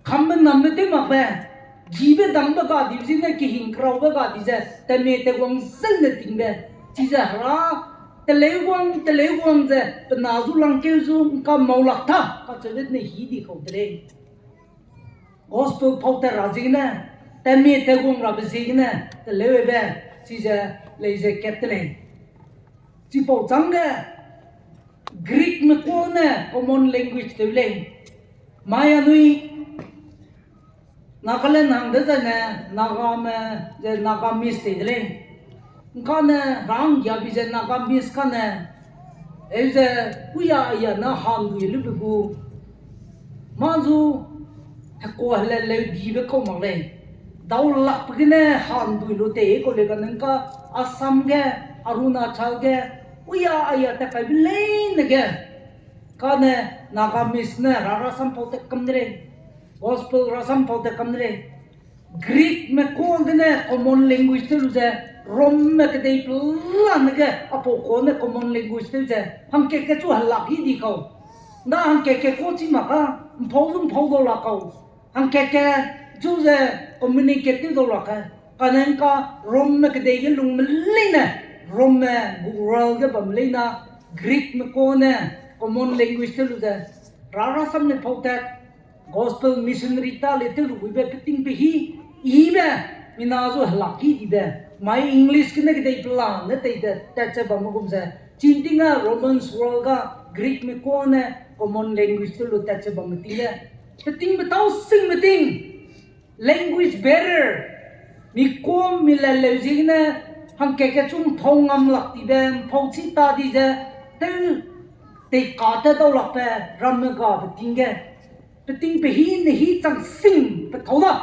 kambe nambe tew makbe, gibe dangbe ga dibe zene kehing keraube ga di ze, temi te wang zene tingbe, chize hera, teleu wang, teleu wang ze, pe na zu langkeu zu, ’ngka mau lak ta, kacheube ne hî di kau de lei. Gospel pau tat ra ziegene, temi te guang rabe ziegene, teleube, chize lei ze kat te lei. Chipau chângge, Greekme kuâ ne common language tew lei. Mai anui, Nagaland hang dezaine, Nagame, ze Nagamese tei de lei. ’Ngkane ranggiabi ze Nagamese kane, eu ze, puya aya ne handui lube gu, mâ zu, hekua hele leu dibe kau mak lei. Dau lakbe gene handui lu tei kau lei kane ’ngka Assam ge, Arunachal ge, puya aya tat kaibe leine ge. Kane Nagamese ne hera rasam pau tat kam de lei. Gospel rasam pau tat kam de lei. Greekme kuâ gene common language tew lu ze, Romme kedei pelane ge apau kuâ ne common language tew ze, hangkat ke chu helak hi di kau. ’Nda hangkat ke kuâ chi mak ka, ’mpau zu ’mpau dau la kau. Hangkat ke chu ze communicate tew dau la ka. Kane ’ngka Romme kedei ge lungme leine, Romme gu world ge bam leina, Greekme kuâ ne common language tew lu ze, hera rasam ne pau tat, gospel missionary ta le tew lu buibe peting pe hî, ibe, mina zu helak hi dibe, mai English gene kedei pelane tei de tat ze bamme gum ze, chin ting a Romans world ga Greekme kuâ ne common language tew lu tat ze bamme ting ge, peting petâu singme ting, language barrier, mi kuâ mi le leu ziegene, hangkat ke chu ’mpau ngam lak dibe, ’mpau chi ta di ze, tew, teika tat dau lakbe, ramme gabe ting ge, peting pe hî ne hî chang sing petâu da.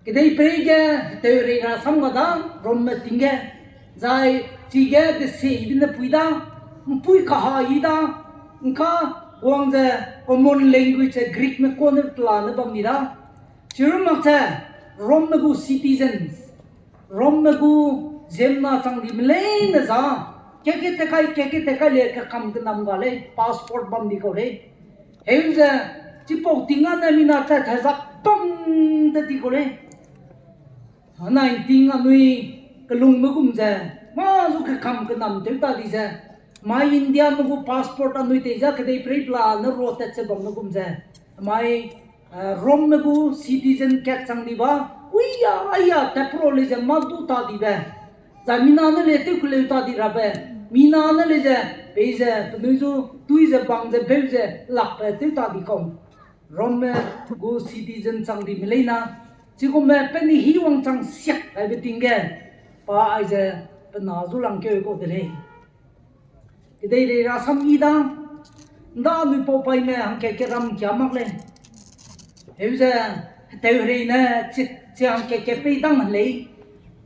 Kedeipeirei ge, hetewherei rasam ga da, Romme ting ge, zai chige deseibe ne pui da, ’mpui kaha yi da, ’ngka guang ze common language ze Greekme kuâ ne pelane bam di da. Chiru mak ze, Romme gu citizens, Romme gu ziemmena chang dime leine za, keke tekai, keke tekai le kekam kenam ga lei, passport bam di kau lei. Heu ze, chipau ting â ne mina tat hezak bam de di kau lei. Nineteen anui kelungbe gum ze, Mâ zu kekam kenam tew ta di ze, mai Indiame gu passport anui tei ze kedeiperei pela ne rotat ze bamme gum ze, mai, eh, Romeme gu citizen kat chang di ba, uia, aia, tatpro lei ze mâ du ta dibe. Zai mina ne lei tew keleu ta di rabe, mina ne lei ze, peize penui zu tui ze bang ze beu ze lakbe tew ta di kau. Romeme gu citizen chang dime leina, chigume penui hî wangchang siak aibe ting ge, pa aize pe na zu langkeu kau de lei. Kedeirei rasam i da, ’nda anui paupaime hangkat keram kia mak lei. Heu ze, heteu herei ne, chi, chi hangkat ke pei dang lei.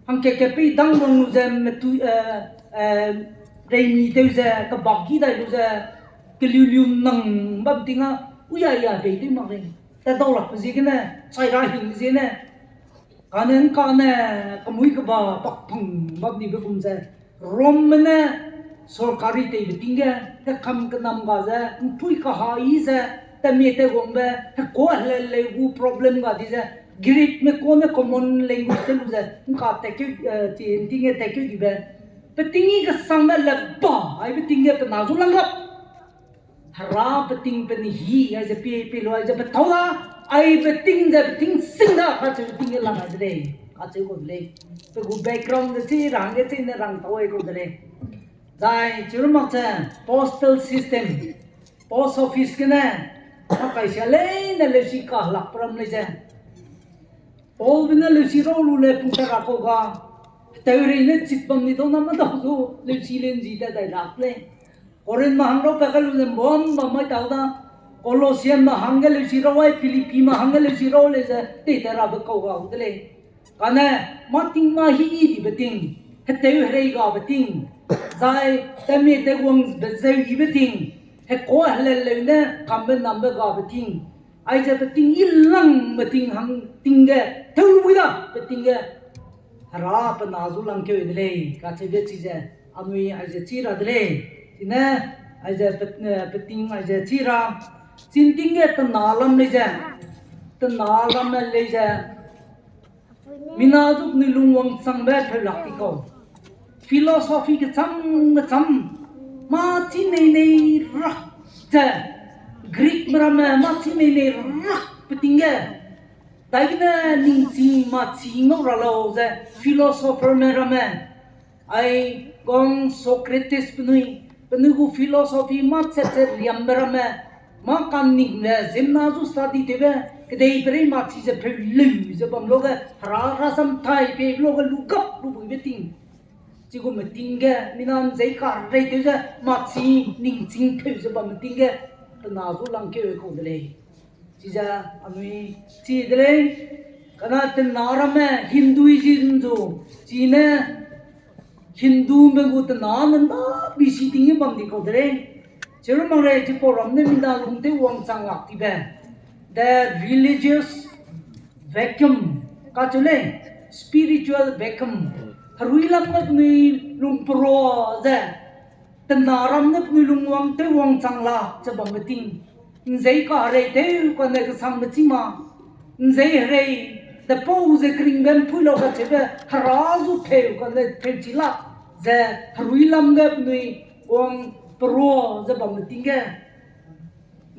Hangkat ke pei dang wang lu ze, metu, eh, eh, reimi tew ze, kebak gi dai lu ze, keliuliu nang bam ting a, uia ia pei tew mak lei. Tat dau lakbe ziegene, chai ra hing ziegene, kane ’ngkane, kemui keba, pak pang bam dibe gum ze, Romeme ne, sorkari teibe ting ge, hekam kenam ga ze, ’mpui kaha i ze, temi teguangbe, hekua heleleu gu problem ga di ze, Greekme kua ne common language te lu ze, ’ngka tatkeu, eh, chi ’nting ge tatkeu dibe. Pe ting i kesangbe le ba, aibe ting ge pe na zu lang gap. Hera pe ting pe ni hî, aize pie, pie lu, aize pe tau da, aibe ting ze pe ting sing da, kacheube ting ge lang ai de lei, kacheu kau de lei. Pe gu background ze chi ra hangge chi ne rang tau ai kau de lei. Zai chiru mak ze postal system, post office gene, makai sia leine leusi kahelakbe ram lei ze. Paulbe ne leusi rau lu le pung ta ra kau ga, heteu herei ne chit bam ni dau na medau zu leusi le ’nzi tat dai lak lei. Corinthme hang rau pa kai lu ze ’mbam bam mai tau da, Colossianme hangge leusi rau ai, Philippime hangge leusi rau lei ze tei tat rabe kau ga gu de lei. Kane, mâ ting mâ hî dibe ting, heteu herei gabe ting, zai temi teguangbe zeu yibe ting, hekua heleleu ne kambe nambe gabe ting, aize pe ting i langbe ting hang ting ge, tew bui da pe ting ge, Hera pe na zu langkeu de lei, kacheube chize, anui aize chi ra de lei. Chine, aize pe, eh, pe ting aize chi ra, chin ting ge tena lam lei ze, tena lam lei ze, mina zu penui lungwang changbe peu lak ti kau. Philosophy kecham kecham, mâ chi nei nei rak ze, Greekme ramme mâ chi nei nei rak pe ting ge, daigene ningching mâ chi ngau ra lau ze philosopherme ramme, ai guang Socrates penui, penui gu philosophy mâ chat chat riambe ramme, mâ kaningbe ziemmena zu study tewbe, kedeiperei mâ chi ze peu leu ze bam luge, Hera rasam tai pei luge lu gap lu buibe ting. Chigume ting ge, mina ’nzei karei tew ze, mâ chi ningching peu ze bamme ting ge, pe na zu langkeu kau de lei. Chize anui chi de lei, kane tena ramme Hinduism zu, chine Hindume gu tena ne ’nda B C ting ge bam di kau de lei. Chiru mak rei chipau ram ne mina lung tew wangchang lak tibe, the religious vacuum, kacheu lei, spiritual vacuum. Herui lam ne penui lung perua ze, tena ram ne penui lungwang tew wangchang lak ze bamme ting. ’Nzei kaherei tew kane kesangbe chi ma, ’nzei herei, depau ze keringbe ’mpui lau kacheube Hera zu peu kane peu chi lak, ze herui lam ge penui wang perua ze bamme ting ge.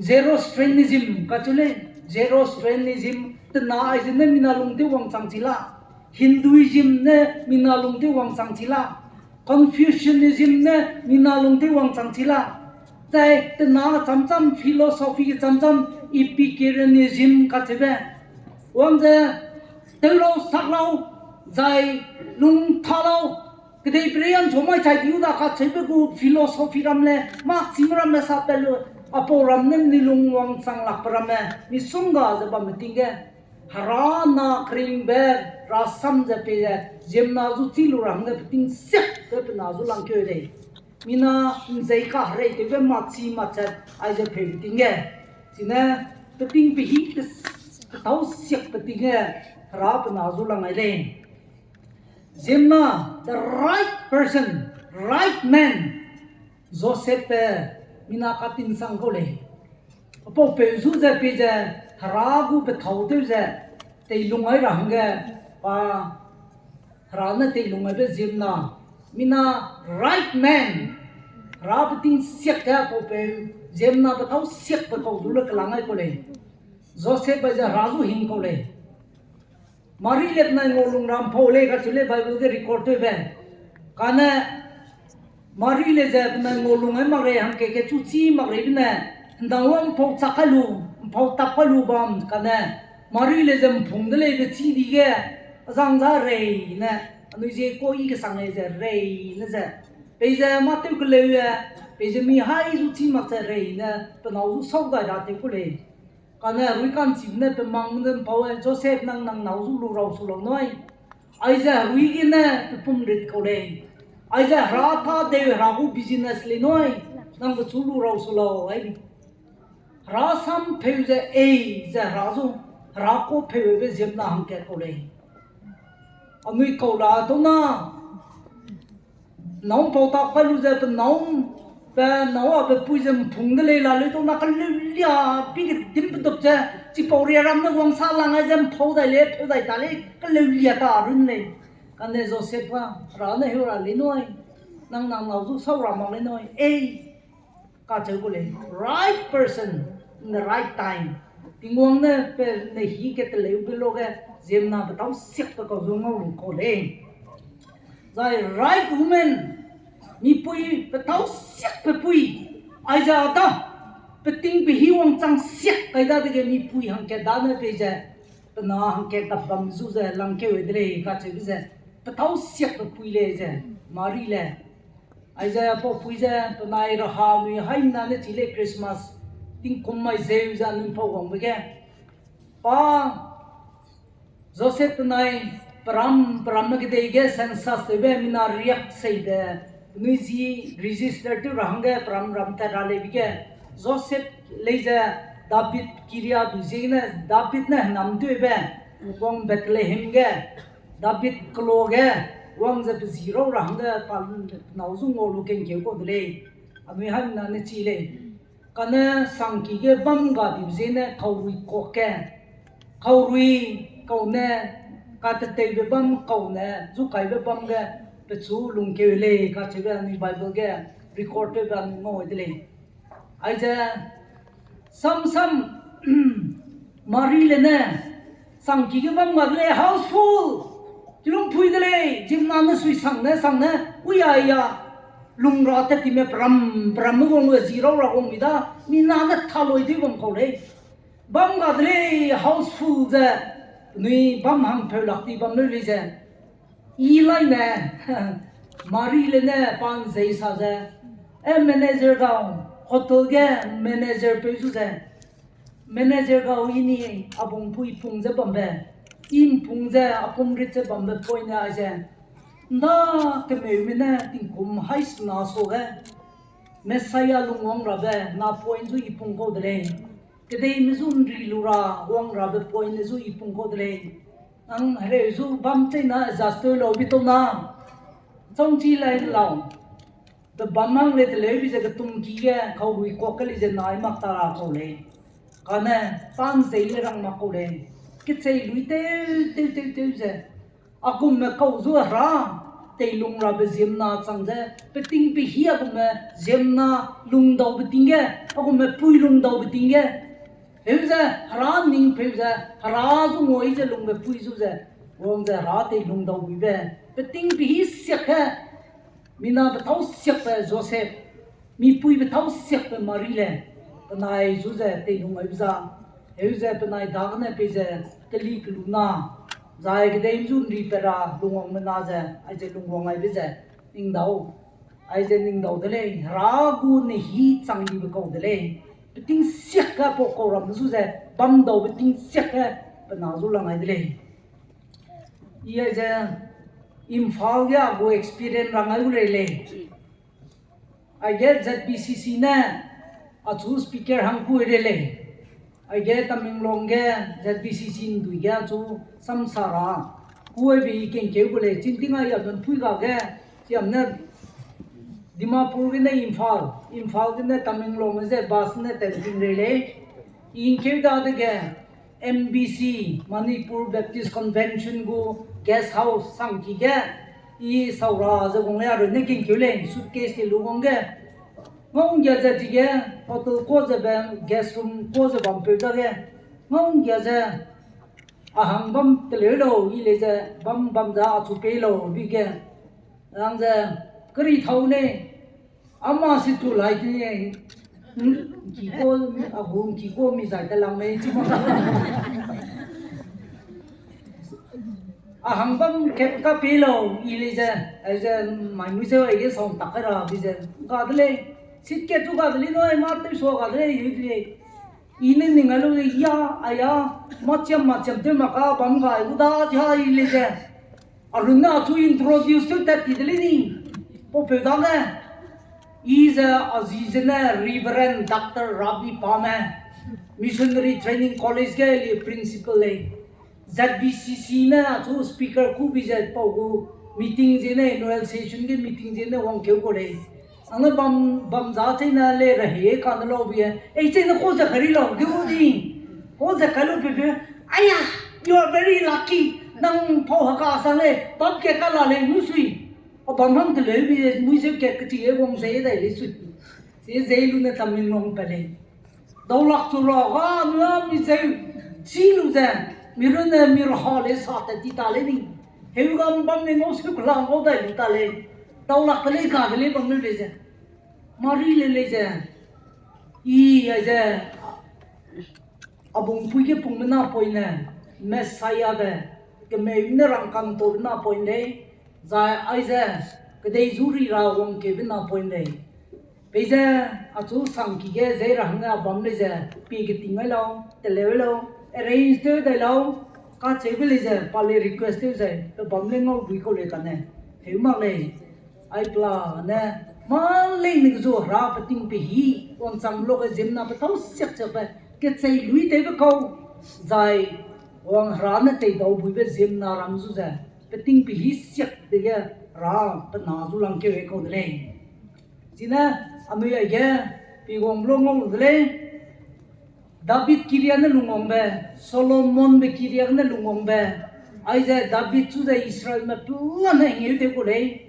Zoroastrianism kacheu lei, Zoroastrianism tena aize ne mina lung tew wangchang chi la, Hinduism ne mina lung tew wangchang chi la, Confucianism ne mina lung tew wangchang chi la, zai tena chamcham philosophy chamcham Epicureanism kacheube, wang ze tew lau sak lau, zai lung tha lau, kedeiperei ’nchu mai chai diu da kacheube gu philosophy ram le, mâ chime ramme sa pat lu, apau ram ne ni lung wangchang lakbe ramme misongga ze bamme ting ge, Hera na keringbe rasam ze pei ze, ziemmena zu chî lu ra hangge peting siakbe pe na zu langkeu lei. Mina ’nzei kahereitewbe machi machat aize peibe ting ge, chine peting pehî ke, ketâu siakbe ting ge Hera pe na zu lang ai lei. Ziemmena, the right person, right man, Josepbe mina katingsang kau lei. Apau peu zu ze pei ze Hera gu pethâu tew ze teilung ai ra hangge pa Hera ne teilung aibe ziemmena Mina right man, Hera beting siak ge paupeu, ziemmena petâu siakbe kau du le kelang ai kau lei. Josep aize Hera zu hing kau lei. Mari le penai ngau lung ra mpau lei kacheu lei Bible ge record tewbe. Kane Mari le ze penai ngau lung ai mak rei hangkat ke chu chî mak rei bene, ndang wang mpau chak kai lu, mpau tap kai lu bam kane, Mari le ze mpung de lei be chî di ge, azang za rei ne, anui zie kau i kesang lei ze rei ne ze. Peize mâ tew keleu e, peize mi hai zu chî mak ze rei ne, penâu zu sau dai ra tew ku lei. Kane herui ka'nchibe ne pe mang ne mpau e, Josep nang nang nâu zu lu rau su lau nui. Aize herui gene pe pum rit kau lei. Aize Hera tâ deu Hera gu business lei nui. Nang pechu lu rau su lau ai. Hera sam pheu ze ei ze Hera zu, Hera kau pheu be ziemmena hangkat kau lei. Anui kau la tau na, nâu mpau tak kai lu ze pe nâu, pe nâu a pe pui ze mpung de lei la leu tau na keleu lia, pi ge dim pe dup ze, chipau ria ram ne wangsa lang ai ze mpau dai lei, pheu dai ta lei, keleu lia ta run lei. Kane Josep ga, Hera ne heu ra lei nui, nang nang nâu zu sau ra mak lei nui, ei, kacheu gu lei, right person in the right time. Tingwang ne pe ne hi ke teleube lo ge, ziemmena petâu siakbe kau zu ngau lu kau lei. Zai right woman, mipui petâu siakbe pui, aize a da, peting pehî wangchang siak kai dadege mipui hangkat dane peize, pe na hangkat dap bam zu ze langkeu de lei kacheube ze, petâu siakbe pui lei ze, Mari le. Aize paupui ze penai raha nui haimena ne chi lei Christmas, tingkum mai zeu ze anui mpau wangbe ge. Pa Josep penai peram, peramme kedei ge census tewbe mina riak seibe, penui zi register tew ra hangge peram ram tat ra leibe ge, Josep lei ze David kiria du ziegene, David ne hênam tewbe, wang Bethlehem ge, David kelo ge, wang ze pe zi rau ra hangge pa nâu zu ngau lu kengkeu kau de lei. Anui haimena ne chi lei. Kane sangki ge bam ga dibe ziegene kaurui kuak ge, kaurui kau ne, kateteibe bam kau ne, zukaibe bam ge, pechu lungkeu lei kacheube anui Bible ge record tewbe anui ngau de lei. Aize, samsam, Mari le ne, sangki ge bam ga de lei, housefull, kilungpui de lei, ziemmena ne sui sang ne, sang ne, ui a ya, lung ra tat time peram, peramme guang lu zi rau ra guang mi da, mina ne thaloi tew bam kau lei. Bam ga de lei, housefull ze, penui bam hangpeu lak ti bam leu lei ze. I laine, Mari le ne pa nzei sa ze, e manager gau, hotel ge manager peu zu ze, manager gau i ni a bungpui pung ze bambe, i mpung ze a pum rit ze bambe poine aize, nda kemeume ne tingkum hai sena suage, Messiah lungwang rabe na point zu i pung kau de lei. Kedeime zu nri lu ra wang rabe poine zu i pung kau de lei. Nang hereu zu bam cheina adjust tew lau bi tau na. Changchi lai lau. Pe bam hang le teleu bi ze ketumki ge kaurui kuak ke lei ze nai mak ta ra kau lei. Kane, pa nzei le rang mak kau lei. Kechei lui tew, tew, tew, tew ze. A gumme kau zu Hera, teilung rabe ziemmena chang ze, peting pehî a gumme ziemmena lungdaube ting ge, a gumme pui lungdaube ting ge. Heu ze, Hera ning peu ze, Hera zu ngui ze lungbe pui zu ze, wang ze Hera teilungdau buibe, peting pehî siak ge, mina petâu siakbe Josep, mipui petâu siakbe Mari le, penai zu ze teilung aibe za, heu ze penai dagene peize keli kelu na, zai kedei zu nri pe ra lungwangme na ze, aize lungwang aibe ze, ningdau, aize ningdau de lei, Hera gu ne hî chang dibe kau de lei, peting siak ge pau kau ramme zu ze, bamdaube ting siak ge pe na zu lang ai de lei. I aize Imphal ge a gu experience rang ai gu rei lei. Aige Z B C C ne achu speaker hang ku rei lei. Aige Tamenglong ge Z B C C ndui ge achu samsa ra ku aibe i kengkeu gu lei. Chîngting a yambe mpui ga ge, yam ne Dimapur gene Imphal, Imphal gene Tamenglong ze bus ne tenting rei lei. I ngkeu dadege M B C, Manipur Baptist Convention gu guest house sangki ge, I saura ze gung lei, a runne gingkeu lei, suitcase te lu wangge. Ngau nggia ze chige, hotel ka ze be, guest room ka ze bam peu dage. Ngau nggia ze, a hang bam teleu lau, i lei ze, bam bam za achu pei lau, bi ge. Rang ze, keri thau ne, ama si tu lai ti ne, ki ko, a gu ki ko mi zai te lang mei, chi ma. A hang bam kat ka pei lau, i lei ze, ai ze, mai mui ze, ai ge sang tak ra, bi ze, ga de lei, sit kat tu ga de lei, noi, ma tew sua ga de lei, yu de lei. I ne ning a lu de ya, a ya, machiam, machiam tew ma ka bam gai gu da, ja i lei ze. A runne achu introduce tew tat ti de lei ni. Pau peu dage. I ze a zi ze ne Reverend Doctor Rabi Pame, Missionary Training College ge le principal lei. Z B C C ne achu speaker ku bi ze pau gu meeting ze ne, annual session ge meeting ze ne wangkeu gu lei. Ange bam, bam za chei ne le rahe ka ne lau bi e. Ei chei ne ko ze kari lau, ge u di. Ko ze kai lu pe pe. Aya, you are very lucky. Nang pau heka sang lei, bam ke ka la lei, nu sui. A bam hang de leu bi e, mui ze ke keti e wang ze dai lei sui. Ze ze lu ne tam min wang pe lei. Daulak chu ra ga nua mi zeu, chi lu ze, mi runne mi raha lei sa tat ti ta lei ni. Heu gam bam ne ngau seu kela ngau dai lu ta lei. Daulak de lei ga de lei bam lu lei ze. Mari le lei ze. I ai ze. A bungpui ge pungbe napoine, Messiabe, kemeume ne rangkang taube napoine lei, zai aize, kedei zu ri ra wangkeube napoine lei. Peize, achu sangki ge zei ra hangge a bam lei ze, pie keting ai lau, teleu lau, arrange tew dai lau, kacheube lei ze, pa lei request tew ze, pe bam lei ngau bui kau lei kane, heu mak lei. Ai pela ne, mâ leine kezu Hera peting pehî, wangchang luage ziemmena petâu siak siakbe, kechei lui tewbe kau, zai wang Hera ne teidau buibe ziemmena ram zu ze, peting pehî siak dege Hera pe na zu langkeu e kau de lei. Chine, anui aige, piguang lu ngau lu de lei. David kiria ne lungwangbe, Solomonbe kiria ne lungwangbe, aize David chu ze Israelme pela ne hengeu tew kau lei,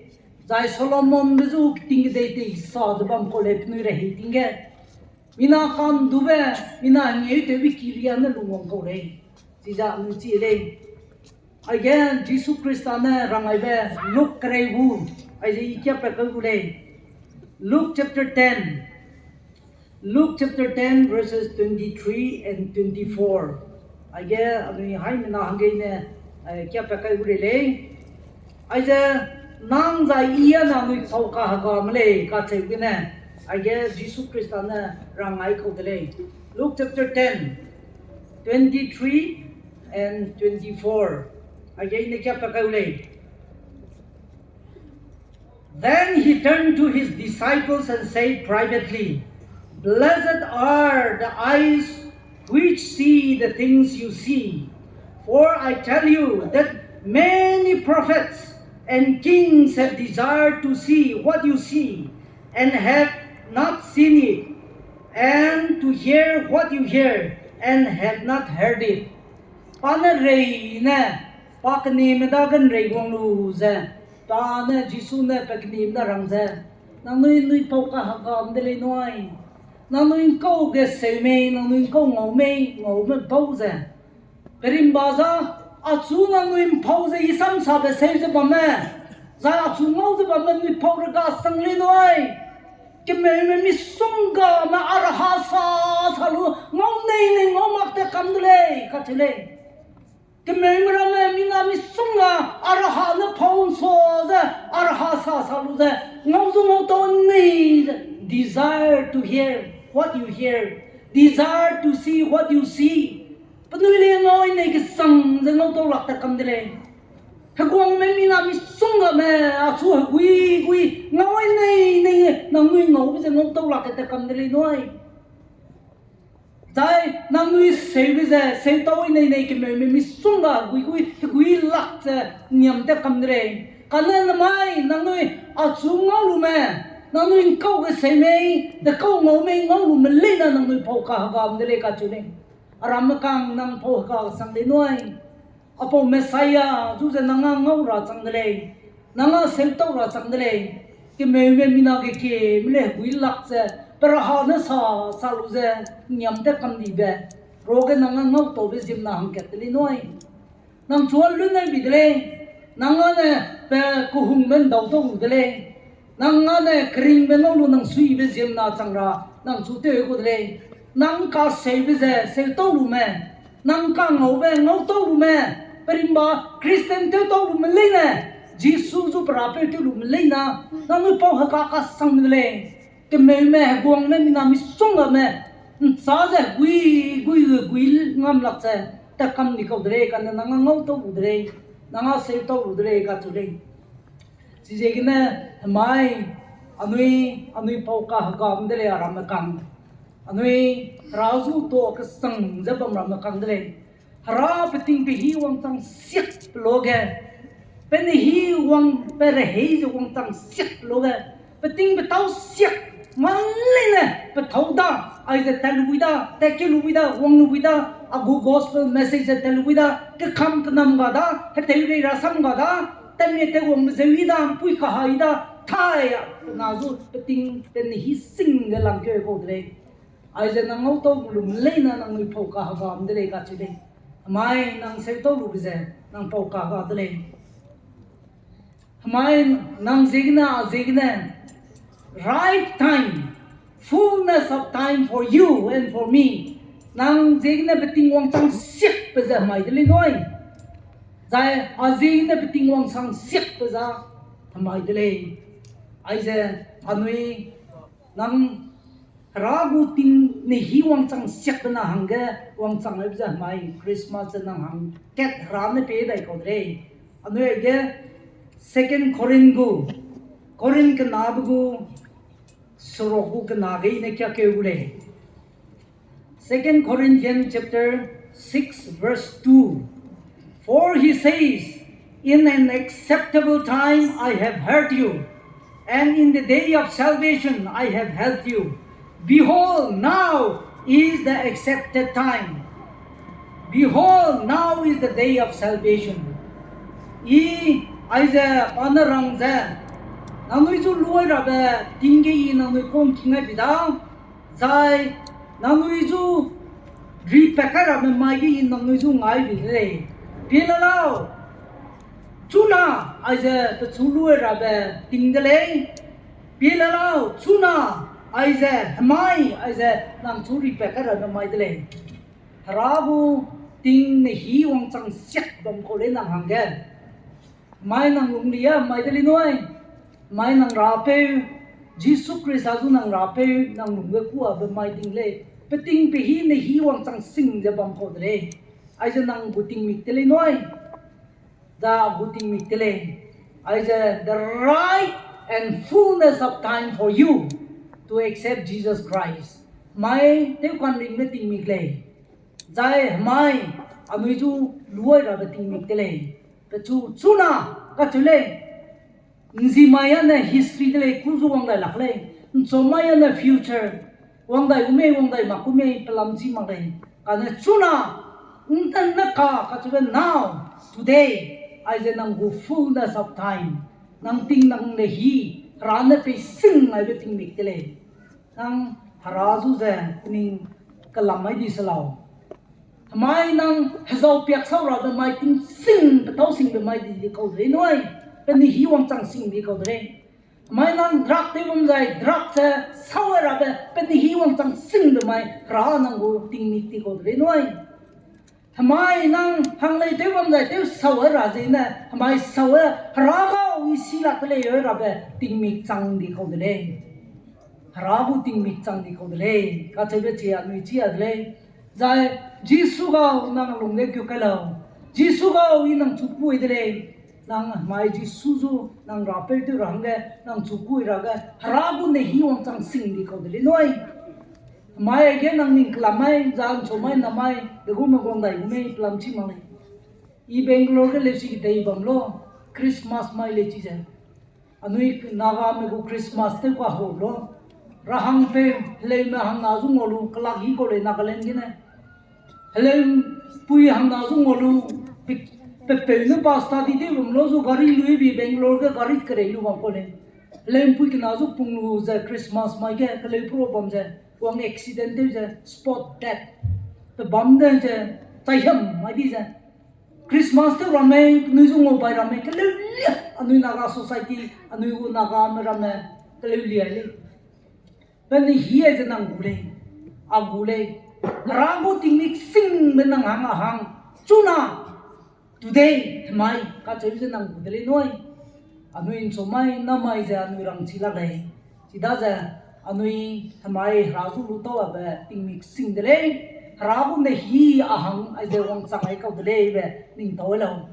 zai Solomonbe zu ting kedei tei sa ze bam kau lei penui rehei ting ge. Mina kandube, mina hengeu tewbe kiria ne lungwang kau lei. Chize anui chi lei. Aige Jisu Khrista ne rangaibe Luke kereu gu, aize i kiapat kai gu lei. Luke chapter ten. Luke chapter ten, verses twenty-three and twenty-four. Aige anui haimena hangge ne, eh, kiapat kai gu rei lei. Aize, nang zai i a nangnui pau kahegame lei kacheube gene, aige Jisu Khrista ne rangai kau de lei. Luke chapter ten, twenty-three and twenty-four. Aige ne kiapat kai gu lei. Then he turned to his disciples and said privately, "Blessed are the eyes which see the things you see. For I tell you that many prophets and kings have desired to see what you see and have not seen it, and to hear what you hear and have not heard it." Pa ne rei ne, pa kenime dage nrei guang lu ze, pa ne Jisu ne pe kenime da rang ze, nangnui nui pau kahegame de lei nui. Nangnui nkau ge seu mei, nangnui nkau ngau mei, ngaume bau ze. Perimba za, achu nangnui mpau ze i samsabe seu ze bamme, zai achu ngau ze bamme nui pau rega sang lei nui. Kemeume misonggame a raha sa sa lu, ngau nei nei ngau mak te kam de lei, kacheu lei. Kemeume ramme mina misongga a raha ne pau nsa ze, a raha sa sa lu ze, ngau zu ngau tau nei ze, desire to hear what you hear, desire to see what you see. Penui le ngau nei kesang ze ngau tau lak te kam de lei. Heguangme mina misonggame, achu hegui gui, ngau nei nei, nangnui ngaube ze ngau tau lak te kam de lei nui. Zai nangnui seube ze, seu tau nei nei kemeume misongga hegui gui, hegui lak ze niam te kam de lei. Kane namai, nangnui achu ngau lume, nangnui nkau ge seu mei, dekau ngau mei ngau lume leine nangnui pau kahegame de lei kacheu lei. Aramme kang nang pau hega sang lei nui. Apau Messiah zu ze nang a ngau ra chang de lei. Nang â seutau ra chang de lei, kemeume mina ge kieme le hegui lak ze, pe raha ne sa, sa lu ze, ngiam te kam dibe, ruage nang â ngautaube ziemmena hangkat de lei nui. Nang chu â lun nai bi de lei, nang â ne pe kehungbe ndau tau lu de lei, nang â ne keringbe ngau lu nang suibe ziemmena chang ra, nang chu tew gu de lei, nang kaseube ze seutau lume, nang kangaube ngautau lume, perimba Christian teutau lume leine, Jisu zu pe rapeu tew lume leina, nangnui pau heka kasang de lei. Kemeume, heguangme, mina misonggame, nchâ ze gui, gui, gui ngam lak ze, tat kam di kau de lei, kane nang â ngautau lu de lei, nang â seutau lu de lei kacheu lei. Chiziegene, hemai, anui, anui pau kahegam de lei a ramme kang. Anui, Hera zu tuâ kesang ze bam ramme kang de lei. Hera peting pehî wangchang siak pe luage, penehî wang pe rehei ze wangchang siak pe luage, peting petâu siak, mâ leine pethâu da, aize tat lu bui da, tat ke lu bui da, wang lu bui da, a gu gospel message ze tat lu bui da, kekam kenam ga da, heteurei rasam ga da, tatmie tewangbe zeu i da, mpui kahai da, thai a, pe na zu peting penehî sing ge langkeu kau de lei. Aize nang ngautau lu me leina nangnui pau kahegam de lei kacheu lei. Hemai nang seutau lube ze, nang pau kaga de lei. Hemai nang ziegene, a ziegene, right time, fullness of time for you and for me. Nang ziegene peting wangchang siakbe ze hemai de lei nui. Zai a ziegene peting wangchang siakbe za hemai de lei. Aize anui nang Hera gu ting nehî wangchang siakbe na hangge wangchang aibe ze hemai Christmas ze nang hangkat Hera ne pei dai kau de lei. Anui aige Second Corinth gu, Corinth kenabe gu, seruk gu kena ge i ne kiakeu gu lei. Second Corinthians chapter six verse two. For he says, in an acceptable time I have heard you, and in the day of salvation I have helped you. Behold, now is the accepted time. Behold, now is the day of salvation. I, aize pa ne rang ze, nangnui zu luai rabe ting ge i nangnui kangking ai bi da, zai nangnui zu ripat kai rabe mai ge i nangnui zu ngai bi de lei. Pie le lau, chuna, aize pechu luai rabe ting de lei. Pie le lau, chuna, aize hemai, aize nang chu ripat kai rabe mai de lei. Hera gu ting nehî wangchang siak bam kau lei nang hangge. Mai nang lunglia mai de lei nui. Mai nang Rapeu, Jisu Khrista zu nang Rapeu, nang lungge kuabe mai ting lei. Peting pehî nehî wangchang sing ze bam kau de lei. Aize nang gu tingmik de lei nui. Da gu tingmik de lei. Aize the right and fullness of time for you to accept Jesus Christ. Mai tewkanringbe tingmik lei. Zai hemai anui zu luai rabe tingmik de lei. Pechu chuna kacheu lei. Nzimai â ne history de lei, ku zu wang dai lak lei. Nchaumai â ne future. Wang dai gu mei, wang dai mak gu mei, pelam chi mak lei. Kane chuna, ntan ne ka, kacheube now, today, aize nang gu fullness of time. Nang ting nang nehî, Hera ne pei sing aibe tingmik de lei. Nang Hera zu ze ning kelam mai di se lau. Hemai nang hezau piak sau rabe mai ting sing, petâu singbe mai di di kau de lei nui. Penehî wangchang sing di kau de lei. Hemai nang drug tew bam zai drug ze sau rabe penehî wangchang singbe mai Hera nang gu tingmik di kau de lei nui. Hemai nang hanglei tew bam zai tew sau ra ziegene hemai sau Hera gau i si lak de lei rabe tingmik chang di kau de lei. Hera gu tingmik chang di kau de lei kacheube chi anui chi a de lei. Zai Jisu gau nang lungge keu kai lau. Jisu gau i nang chu kui de lei. Nang hemai Jisu zu nang Rapeu tew ra hangge nang chu kui ra ge Hera gu nehî wangchang sing di kau de lei nui. Hemai aige nang ning kelam mai, zan chau mai, namai, de gu me guang dai gu mei, pelam chi mak lei. I Bangalore ge leusi ketei bam lo, Christmas mai lei chize. Anui Nagame gu Christmas tew kahau lo. Rahangpeu, heleume hangna zu ngau lu, kelak hi kau lei Nagaland gene. Heleu pui hangna zu ngau lu, pik-, Pepeu ne pa study tew bam lu zu gari lui bi Bangalore ge gari kerei lu bam kau lei. Heleumpui kena zu pung lu ze Christmas mai ge keleu pro bam ze, wang accident tew ze, spot death. Pe bam de ze, chai hiam mai di ze. Christmas tew ramme, penui zu ngau bai ramme, keleu lia, anui Naga society, anui gu Nagame ramme, keleu lia lei. Pe ne hî ai ze nang gu lei, a gu lei. Hera gu tingmik singbe nang hang a hang. Chuna, today, hemai, kacheu ze nang gu de lei nui. Anui nchu mai, namai ze anui rangchi lak lei. Chidaze, anui hemai Hera zu lu tau abe tingmik sing de lei. Hera gu ne hî a hang aize wangchang ai kau de lei be ning tau lau.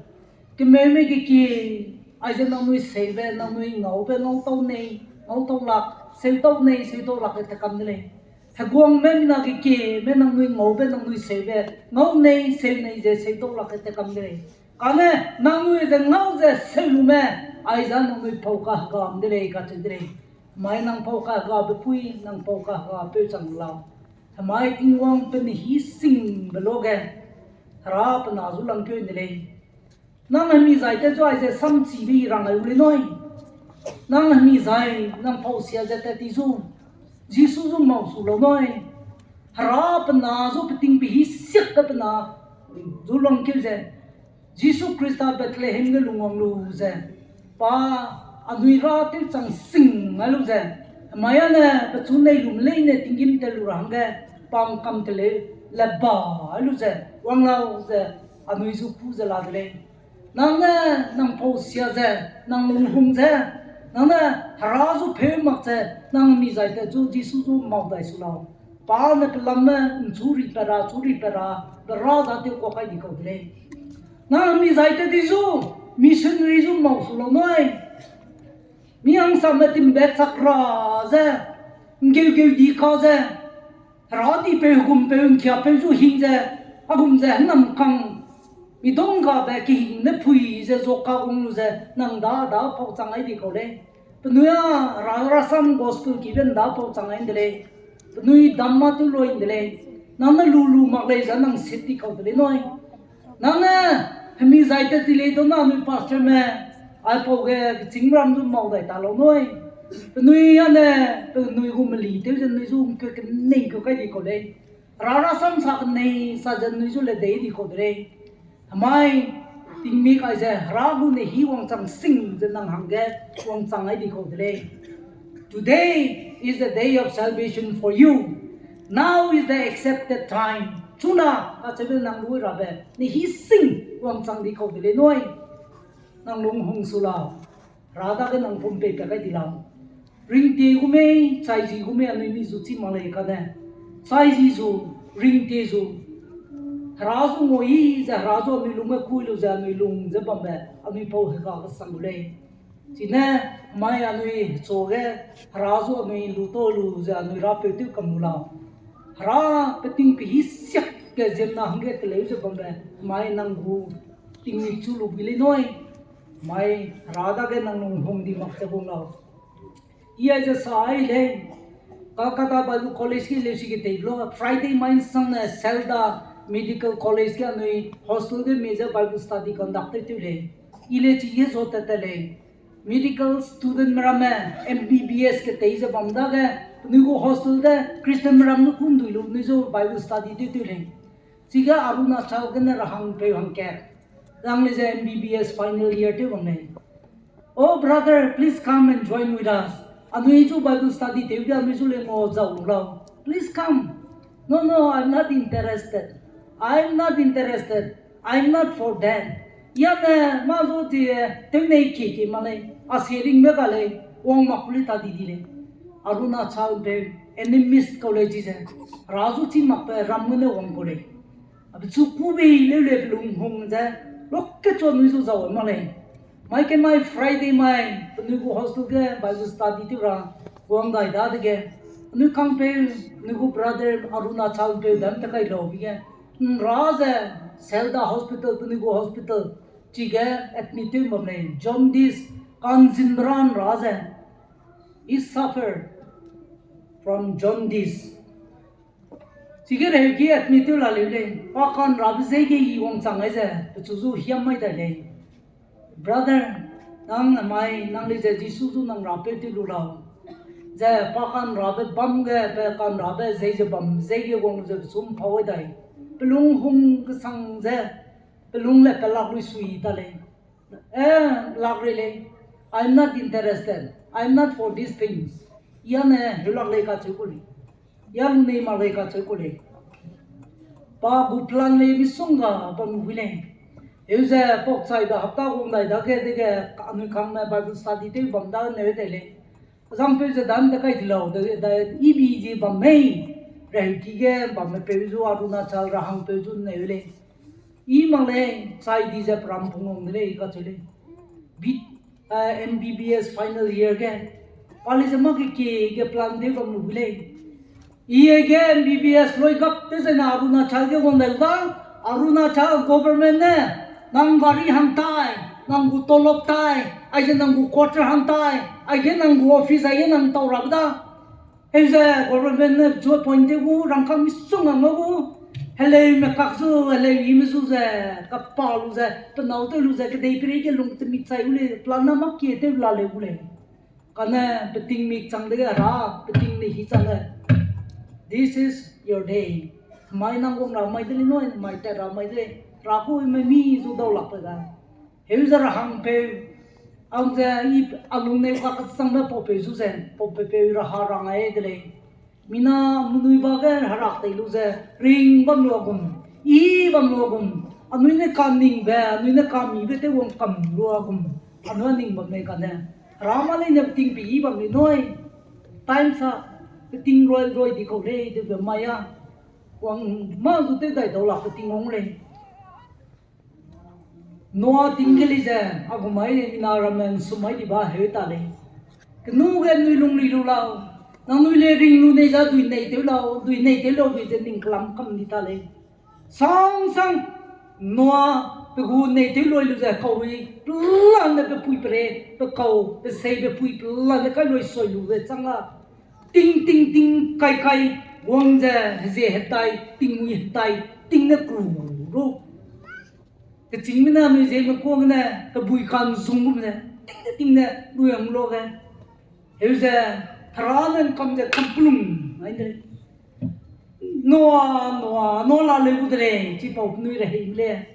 Kemeume kekie, aize nangnui seube, nangnui ngaube, ngau tau nei, ngau tau lak, seu tau nei, seu tau lak e tekam de lei. Heguangme mina kekieme nangnui ngaube, nangnui seube, ngau nei, seu nei ze seu tau lak e tekam de lei. Kane nangnui ze ngau ze seu lume, aize nangnui pau kahegam de lei, kacheu de lei. Hemai nang pau kahegabe pui, nang pau kahegapeu chang lau. Hemai Tingwang pe ne hî singbe luge, Hera pe na zu langkeu de lei. Nang hemi zai te zu aize samchibe i rang ai u lei nui. Nang hemi zai, nang pau sia ze tat ti zu, Jisu zu mau su lau nui. Hera pe na zu peting pe hî siak ge pe na zu langkeu ze, Jisu Khrista Bethlehem ge lungwang lu ze, pa anui ra tewchang sing ngai lu ze, hemai â ne pechu nei lum leine tinggîm tat lu ra hangge, pa ngkam teleu le ba ai lu ze, wang lau ze, anui zu kû ze la de lei. Nang ne nang pau sia ze, nang lunghung ze, nang ne Hera zu pheu mak ze, nang mi zai tat zu Jisu zu mau dai su lau. Pa ne pelamme nchu ri pe ra, chu ri pe ra, pe ra za tew kuak kai di kau de lei. Nang mi zai tat di zu, missionary zu mau su lau nui. Mi hangsame timbe chak ra ze, nggeugeu di ka ze, Hera dipeu, hegumpeu, ngkiapeu zu hing ze, a gum ze hênam kang, mi donggabe kehing ne pui ze zuaka gung lu ze, nang da da pau chang ai di kau lei. Penui â ra, rasam gospel kibe nda pau chang ai de lei. Penui dam mâ tew loi de lei. Nang ne lu lu mak lei ze nang sit di kau de lei nui. Nang ne hemi zai tat ti lei dau na anui pastorme, aipau ge kechîngme ram zu mau dai ta lau nui. Penui â ne, penui gu meli tew ze nui zu ngkeu kenei keu kai di kau lei. Hera rasam sa kenei sa ze nui zu le dei di kau de lei. Hemai, tingmik aize Hera gu ne hî wangchang sing ze nang hangge wangchang ai di kau de lei. Today is the day of salvation for you. Now is the accepted time. Chuna, kacheube nang lui rabe, ne hî sing wangchang di kau de lei nui. Nang lunghung su lau. Hera dage nang pum pei pa kai di lau. Ringtie gu mei, chai zi gu mei anui mi zu chî mak lei kane. Chai zi zu, ringtie zu. Hera zu ngui ze, Hera zu anui lungge kui lu ze, anui lung ze bambe, anui pau hega kesang gu lei. Chine, hemai anui hechuge, Hera zu anui lu tau lu ze, anui rapeu tew kam lu lau. Hera peting pe hî siak ge ziemna hangge teleu ze bambe, hemai nang gu tingmik chu lu bi lei nui. Mai Hera dage nang lunghung di mak ze bung lau. I aize sa ai lei. Kolkata Bible College ge leusi ge tei lo, Friday mai sangne Sealdah Medical College ge anui hostel ge mi ze Bible study conduct tew tew lei. I le chi ye zo tat tat lei. Medical studentme ramme, M B B S ketei ze bam dage, penui gu hostel ge Christianme ram nu kundui lu penui zu Bible study tew tew lei. Chige Arunachal gene rahangpeu hangkat, rang lei ze M B B S final year tew bam lei. Oh brother, please come and join with us. Anui zu Bible study tew ge anui zu le ngau zau lu lau. Please come. No, no, I'm not interested. I'm not interested. I'm not for that. Yane mâ zu ti tew nei kie kie mak lei. A sharingbe ga lei. Wang mak ku lei ta di di lei. Arunachal peu, animist college ze, Hera zu chî makbe ram gene wang kau lei. Abe chu kube leu le pelung hung ze, lokke chu anui zu zau mak lei. Mai ke mai Friday mai, penui gu hostel ge Bible study tew ra, wang dai dadege. Anui kangpeu, penui gu brother, Arunachal peu dam te kai lau bi ge. Nra ze, Sealdah Hospital, penui gu hospital, chige admit tew bam lei, jaundice, kanzinbe ra nra ze. He suffered from jaundice. Chige reheuki admit tew la leu lei, pa ka'nrabe zeige i wangchang ai ze, pechu zu hiam mai dai lei. Brother, nang namai, nang lei ze Jisu zu nang rapeu tew lu lau. Ze pa ka'nrabe bam ge, pe ka'nrabe zei ze bam, zeige wang lu ze pechu mpau ai dai. Pelung hung kesang ze, pelung le pelak lui sui ta lei. Eh, lak rei lei. I'm not interested. I'm not for these things. Ia ne heulak lei kacheu ku lei. Ia lu nei mak lei kacheu ku lei. Pa gu plan lei misongga bam gu lei. Heu ze pau chaibe hapta gum dai dage dege anui kangme Bible study tew bam da neu de lei. Azangpeu ze dan de kai di lau, de, de, ibi zi bam mei, reheuki ge bamme peu zu Arunachal rahangpeu zu neu lei. I mak lei, chai di ze peram pungwang de lei kacheu lei. B, eh, M B B S final year ge, pa lei ze mâ kekie ge plan tew bam lu gu lei. I ge M B B S loi gap tew zene Arunachal ge wang dai da, Arunachal government ne, nang gari hang tai, nang gu tolop tai, aize nang gu quarter hang tai, aige nang gu office aige nang tau rabe da. Heu ze government ne chu appoint tew gu rangkâng misongga ngau gu, heleume kak zu, heleu ime zu ze, kapa lu ze, pe nâu tew lu ze, kedeiperei ge lung temi chai gu lei, plan na mâ kie tew la leu gu lei. Kane peting mik chang dege Hera, peting ne hi chang le, this is your day. Mai nang wang ra mai de lei nui, mai tat ra mai de lei, Hera kume mi zu dau lakbe da. Heu ze rahangpeu, ang ze i, a lungneu kakechangbe paupeu zu ze, paupeupeu raha rang ai de lei. Mina menui ba ge herak tei lu ze, ring bam lua gum, i bam lua gum, anui ne kaningbe, anui ne kamibe tew wang kam lua gum, anui ning bam lei kane. Hera mâ leine peting pe i bam lei nui. Time sa, peting roi roi di kau lei, debe mai a. Wang mâ zu tew dai dau lak peting wang lei. Noa ting ge lei ze, a gu mai mina ramme nsum mai di ba heu ta lei. Kenu ge nui lung ri lu lau, nangnui le ring lu nei za dui nei tew lau, dui nei tew lau dui ze ning kelam kam di ta lei. Sang sang, Noa pe gu nei tew loi lu ze kaurui, pelane pe pui pere, pe kau, pe sei pe pui pelane kai loi soi lu ze chang la. Ting ting ting kai kai, wang ze, hezie hetai, tingmui hetai, ting ne kru ru. Kechîngme ne anui ziemme kuâ gene, kebui kanzung gum ze, ting ne ting ne, lui ang lu ge. Heu ze, Hera ne nkam ze kampulung, ai de. Noa, Noa, Noa la leu gu de lei, chipau penui rehei le.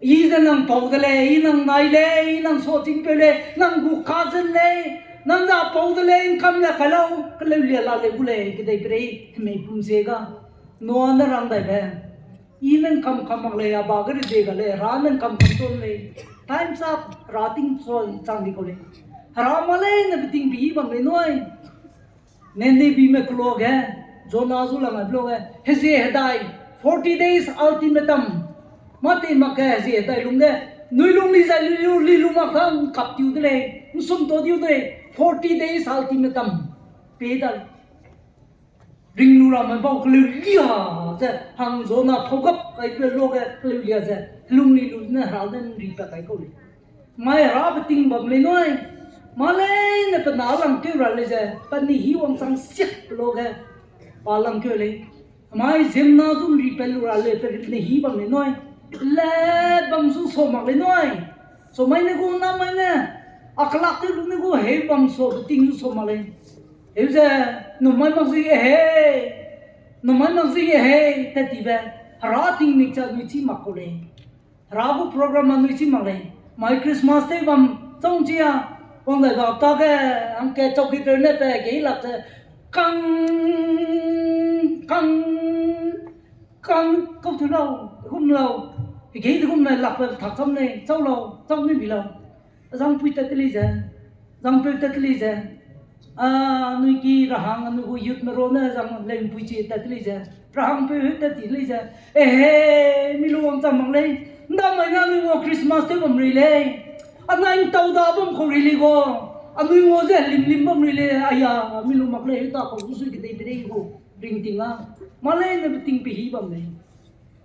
I ze nang pau de lei, i nang nai lei, i nang suachîngpeu lei, nang gu cousin lei, nang za pau de lei, nkam le kai lau, keleu lia la leu gu lei, kedeiperei, hemei pum ze ga. Noa ne rang dai be. I ne nkam kam mak lei, a ba ge rede ga lei, Hera ne nkam kam ton lei. Time's up, Hera ting chang di kau lei. Hera mâ leine peting pe i bam lei nui. Ninevehme keloa ge, Jona zu lang ai beloa ge, hezie hedai, forty days ultimatum. Mâ tei mak ge hezie hedai lung de, nui lung li zai li lu, li lu mak da, nkap tiu de lei, nsum ta diu de lei, forty days ultimatum. Pe da lei. Ring lu ramme bau keleu lia ze, hang Jona pau gap kaibe luage keleu lia ze, lung li lu ne Hera ne nri pat kai kau lei. Mai Hera peting bam lei nui. Mâ leine pe na langkeu ra lei ze, pa ne hî wangchang siak pe luage, pa langkeu lei. Mai ziemna zu nri pat lu ra lei, pe ne hî bam lei nui. Le bam zu sa mak lei nui. Sa mai ne gu na mai ne, a kelak tew lu ne gu heu bam sa peting zu sa mak lei. Heu ze, numai mak zi e hei, numai mak zi e hei, tat tibe, Hera tingmik cha nui chî mak kau lei. Hera gu program a nui chî mak lei. Mai Christmas tew bam chang chi a, wang dai ba ta ge, hangke chau guitar ne pe ge lak ze, kang, kang, kang, kau tu lau, gum lau, ge de gum me lak pe tak cham lei, chau lau, chau ni bi lau. Zangpui tat te lei ze, zangpeu tat te lei ze, a, anui ki rahang, anui gu youth me ro ne zang leumpui chi tat te lei ze, rahangpeu heu tat ti lei ze, ehe, mi lu wangchang mak lei, ndamai ne anui ngau Christmas tew bam rei lei, anai ntau da bam kau rei lei ga, anui ngau ze limlim bam rei lei, aya, mi lu mak lei, heu ta kau zu sui kedei de lei gu, ringting a, mâ leine peting pe hî bam lei.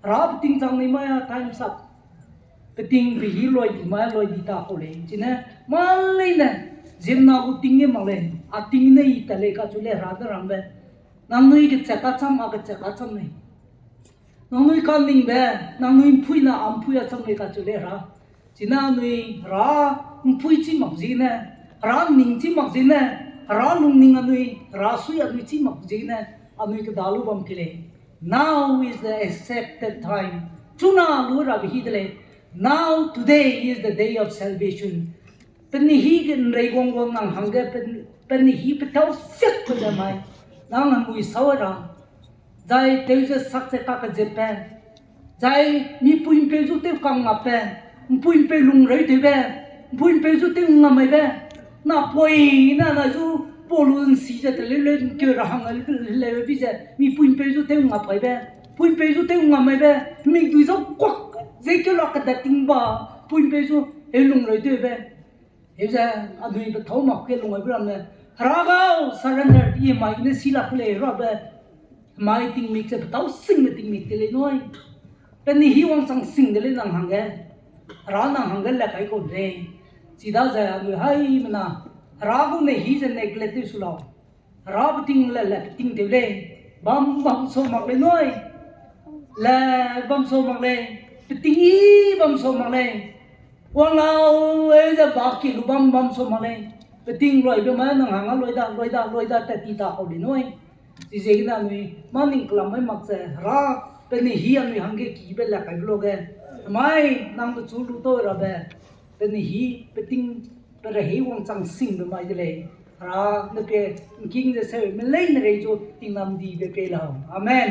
Hera peting chang nei mai a time's up. Peting pe hî loi di mai loi di ta kau lei. Chine, mâ leine, ziemna gu ting ge mak lei, a ting ne i tat lei kacheu lei Hera ne rangbe. Nangnui kechak kacham, a kechak kacham lei. Nangnui kaningbe, nangnui ’mpui na a ’mpui a chang lei kacheu lei Hera. Chine anui Hera ’mpui chî mak ziegene, Hera ’nning chî mak ziegene, Hera lungning anui, Hera sui anui chî mak ziegene, anui keda lu bam ke lei. Now is the accepted time. Chuna lu rabe hi de lei. Now, today is the day of salvation. Penihî ge ’nreiguang guang nang hangge pe, penihî petâu siakbe ze mai, nang hemui sau ra, zai tew ze sak ze kakezebe, zai mipui ’mpeu zu tew kangngapbe, ’mpui'mpeu lungreutewbe, ’mpui'mpeu zu tew ’ngngamaibe, napoi ne na zu pau lu ’nsi ze teleu leu ’nkeu ra hang leu bi ze mipui ’mpeu zu tew ’ngngappaibe, ’mpui'mpeu zu tew ’ngngamaibe, mikdui zau kuak ze keu la kedat ting ba, ’mpui'mpeu zu heu lungreutewbe, heu ze anui petâu mak ge lungreube ramme, Hera gau, surrender ti mai ne si lak lei rabe, mai tingmik ze petâu singbe tingmik te lei nui. Penihî wangchang sing de lei nang hangge. Hera nang hangge le kai kau de lei. Chidaze anui haimena, Hera gu nehî ze neglect tew su lau. Hera peting le, le peting tew lei. Bam bam sau mak lei nui. Le bam sau mak lei. Peting i bam sau mak lei. Wang lau, e ze ba ki lu bam bam sau mak lei. Peting loibe mai nang hangge loi da, loi da, loi da, tat ti ta kau lei nui. Chiziegene anui mâ ning kelam mai mak ze Hera penihî anui hangge kibe le kaibe luge, mai nang pechu lu tau rabe, penihî, peting, perehei wangchang singbe mai de lei. Hera ne pe ’ngking ze seume leine rei zu tingnam dibe pei lau. Amen.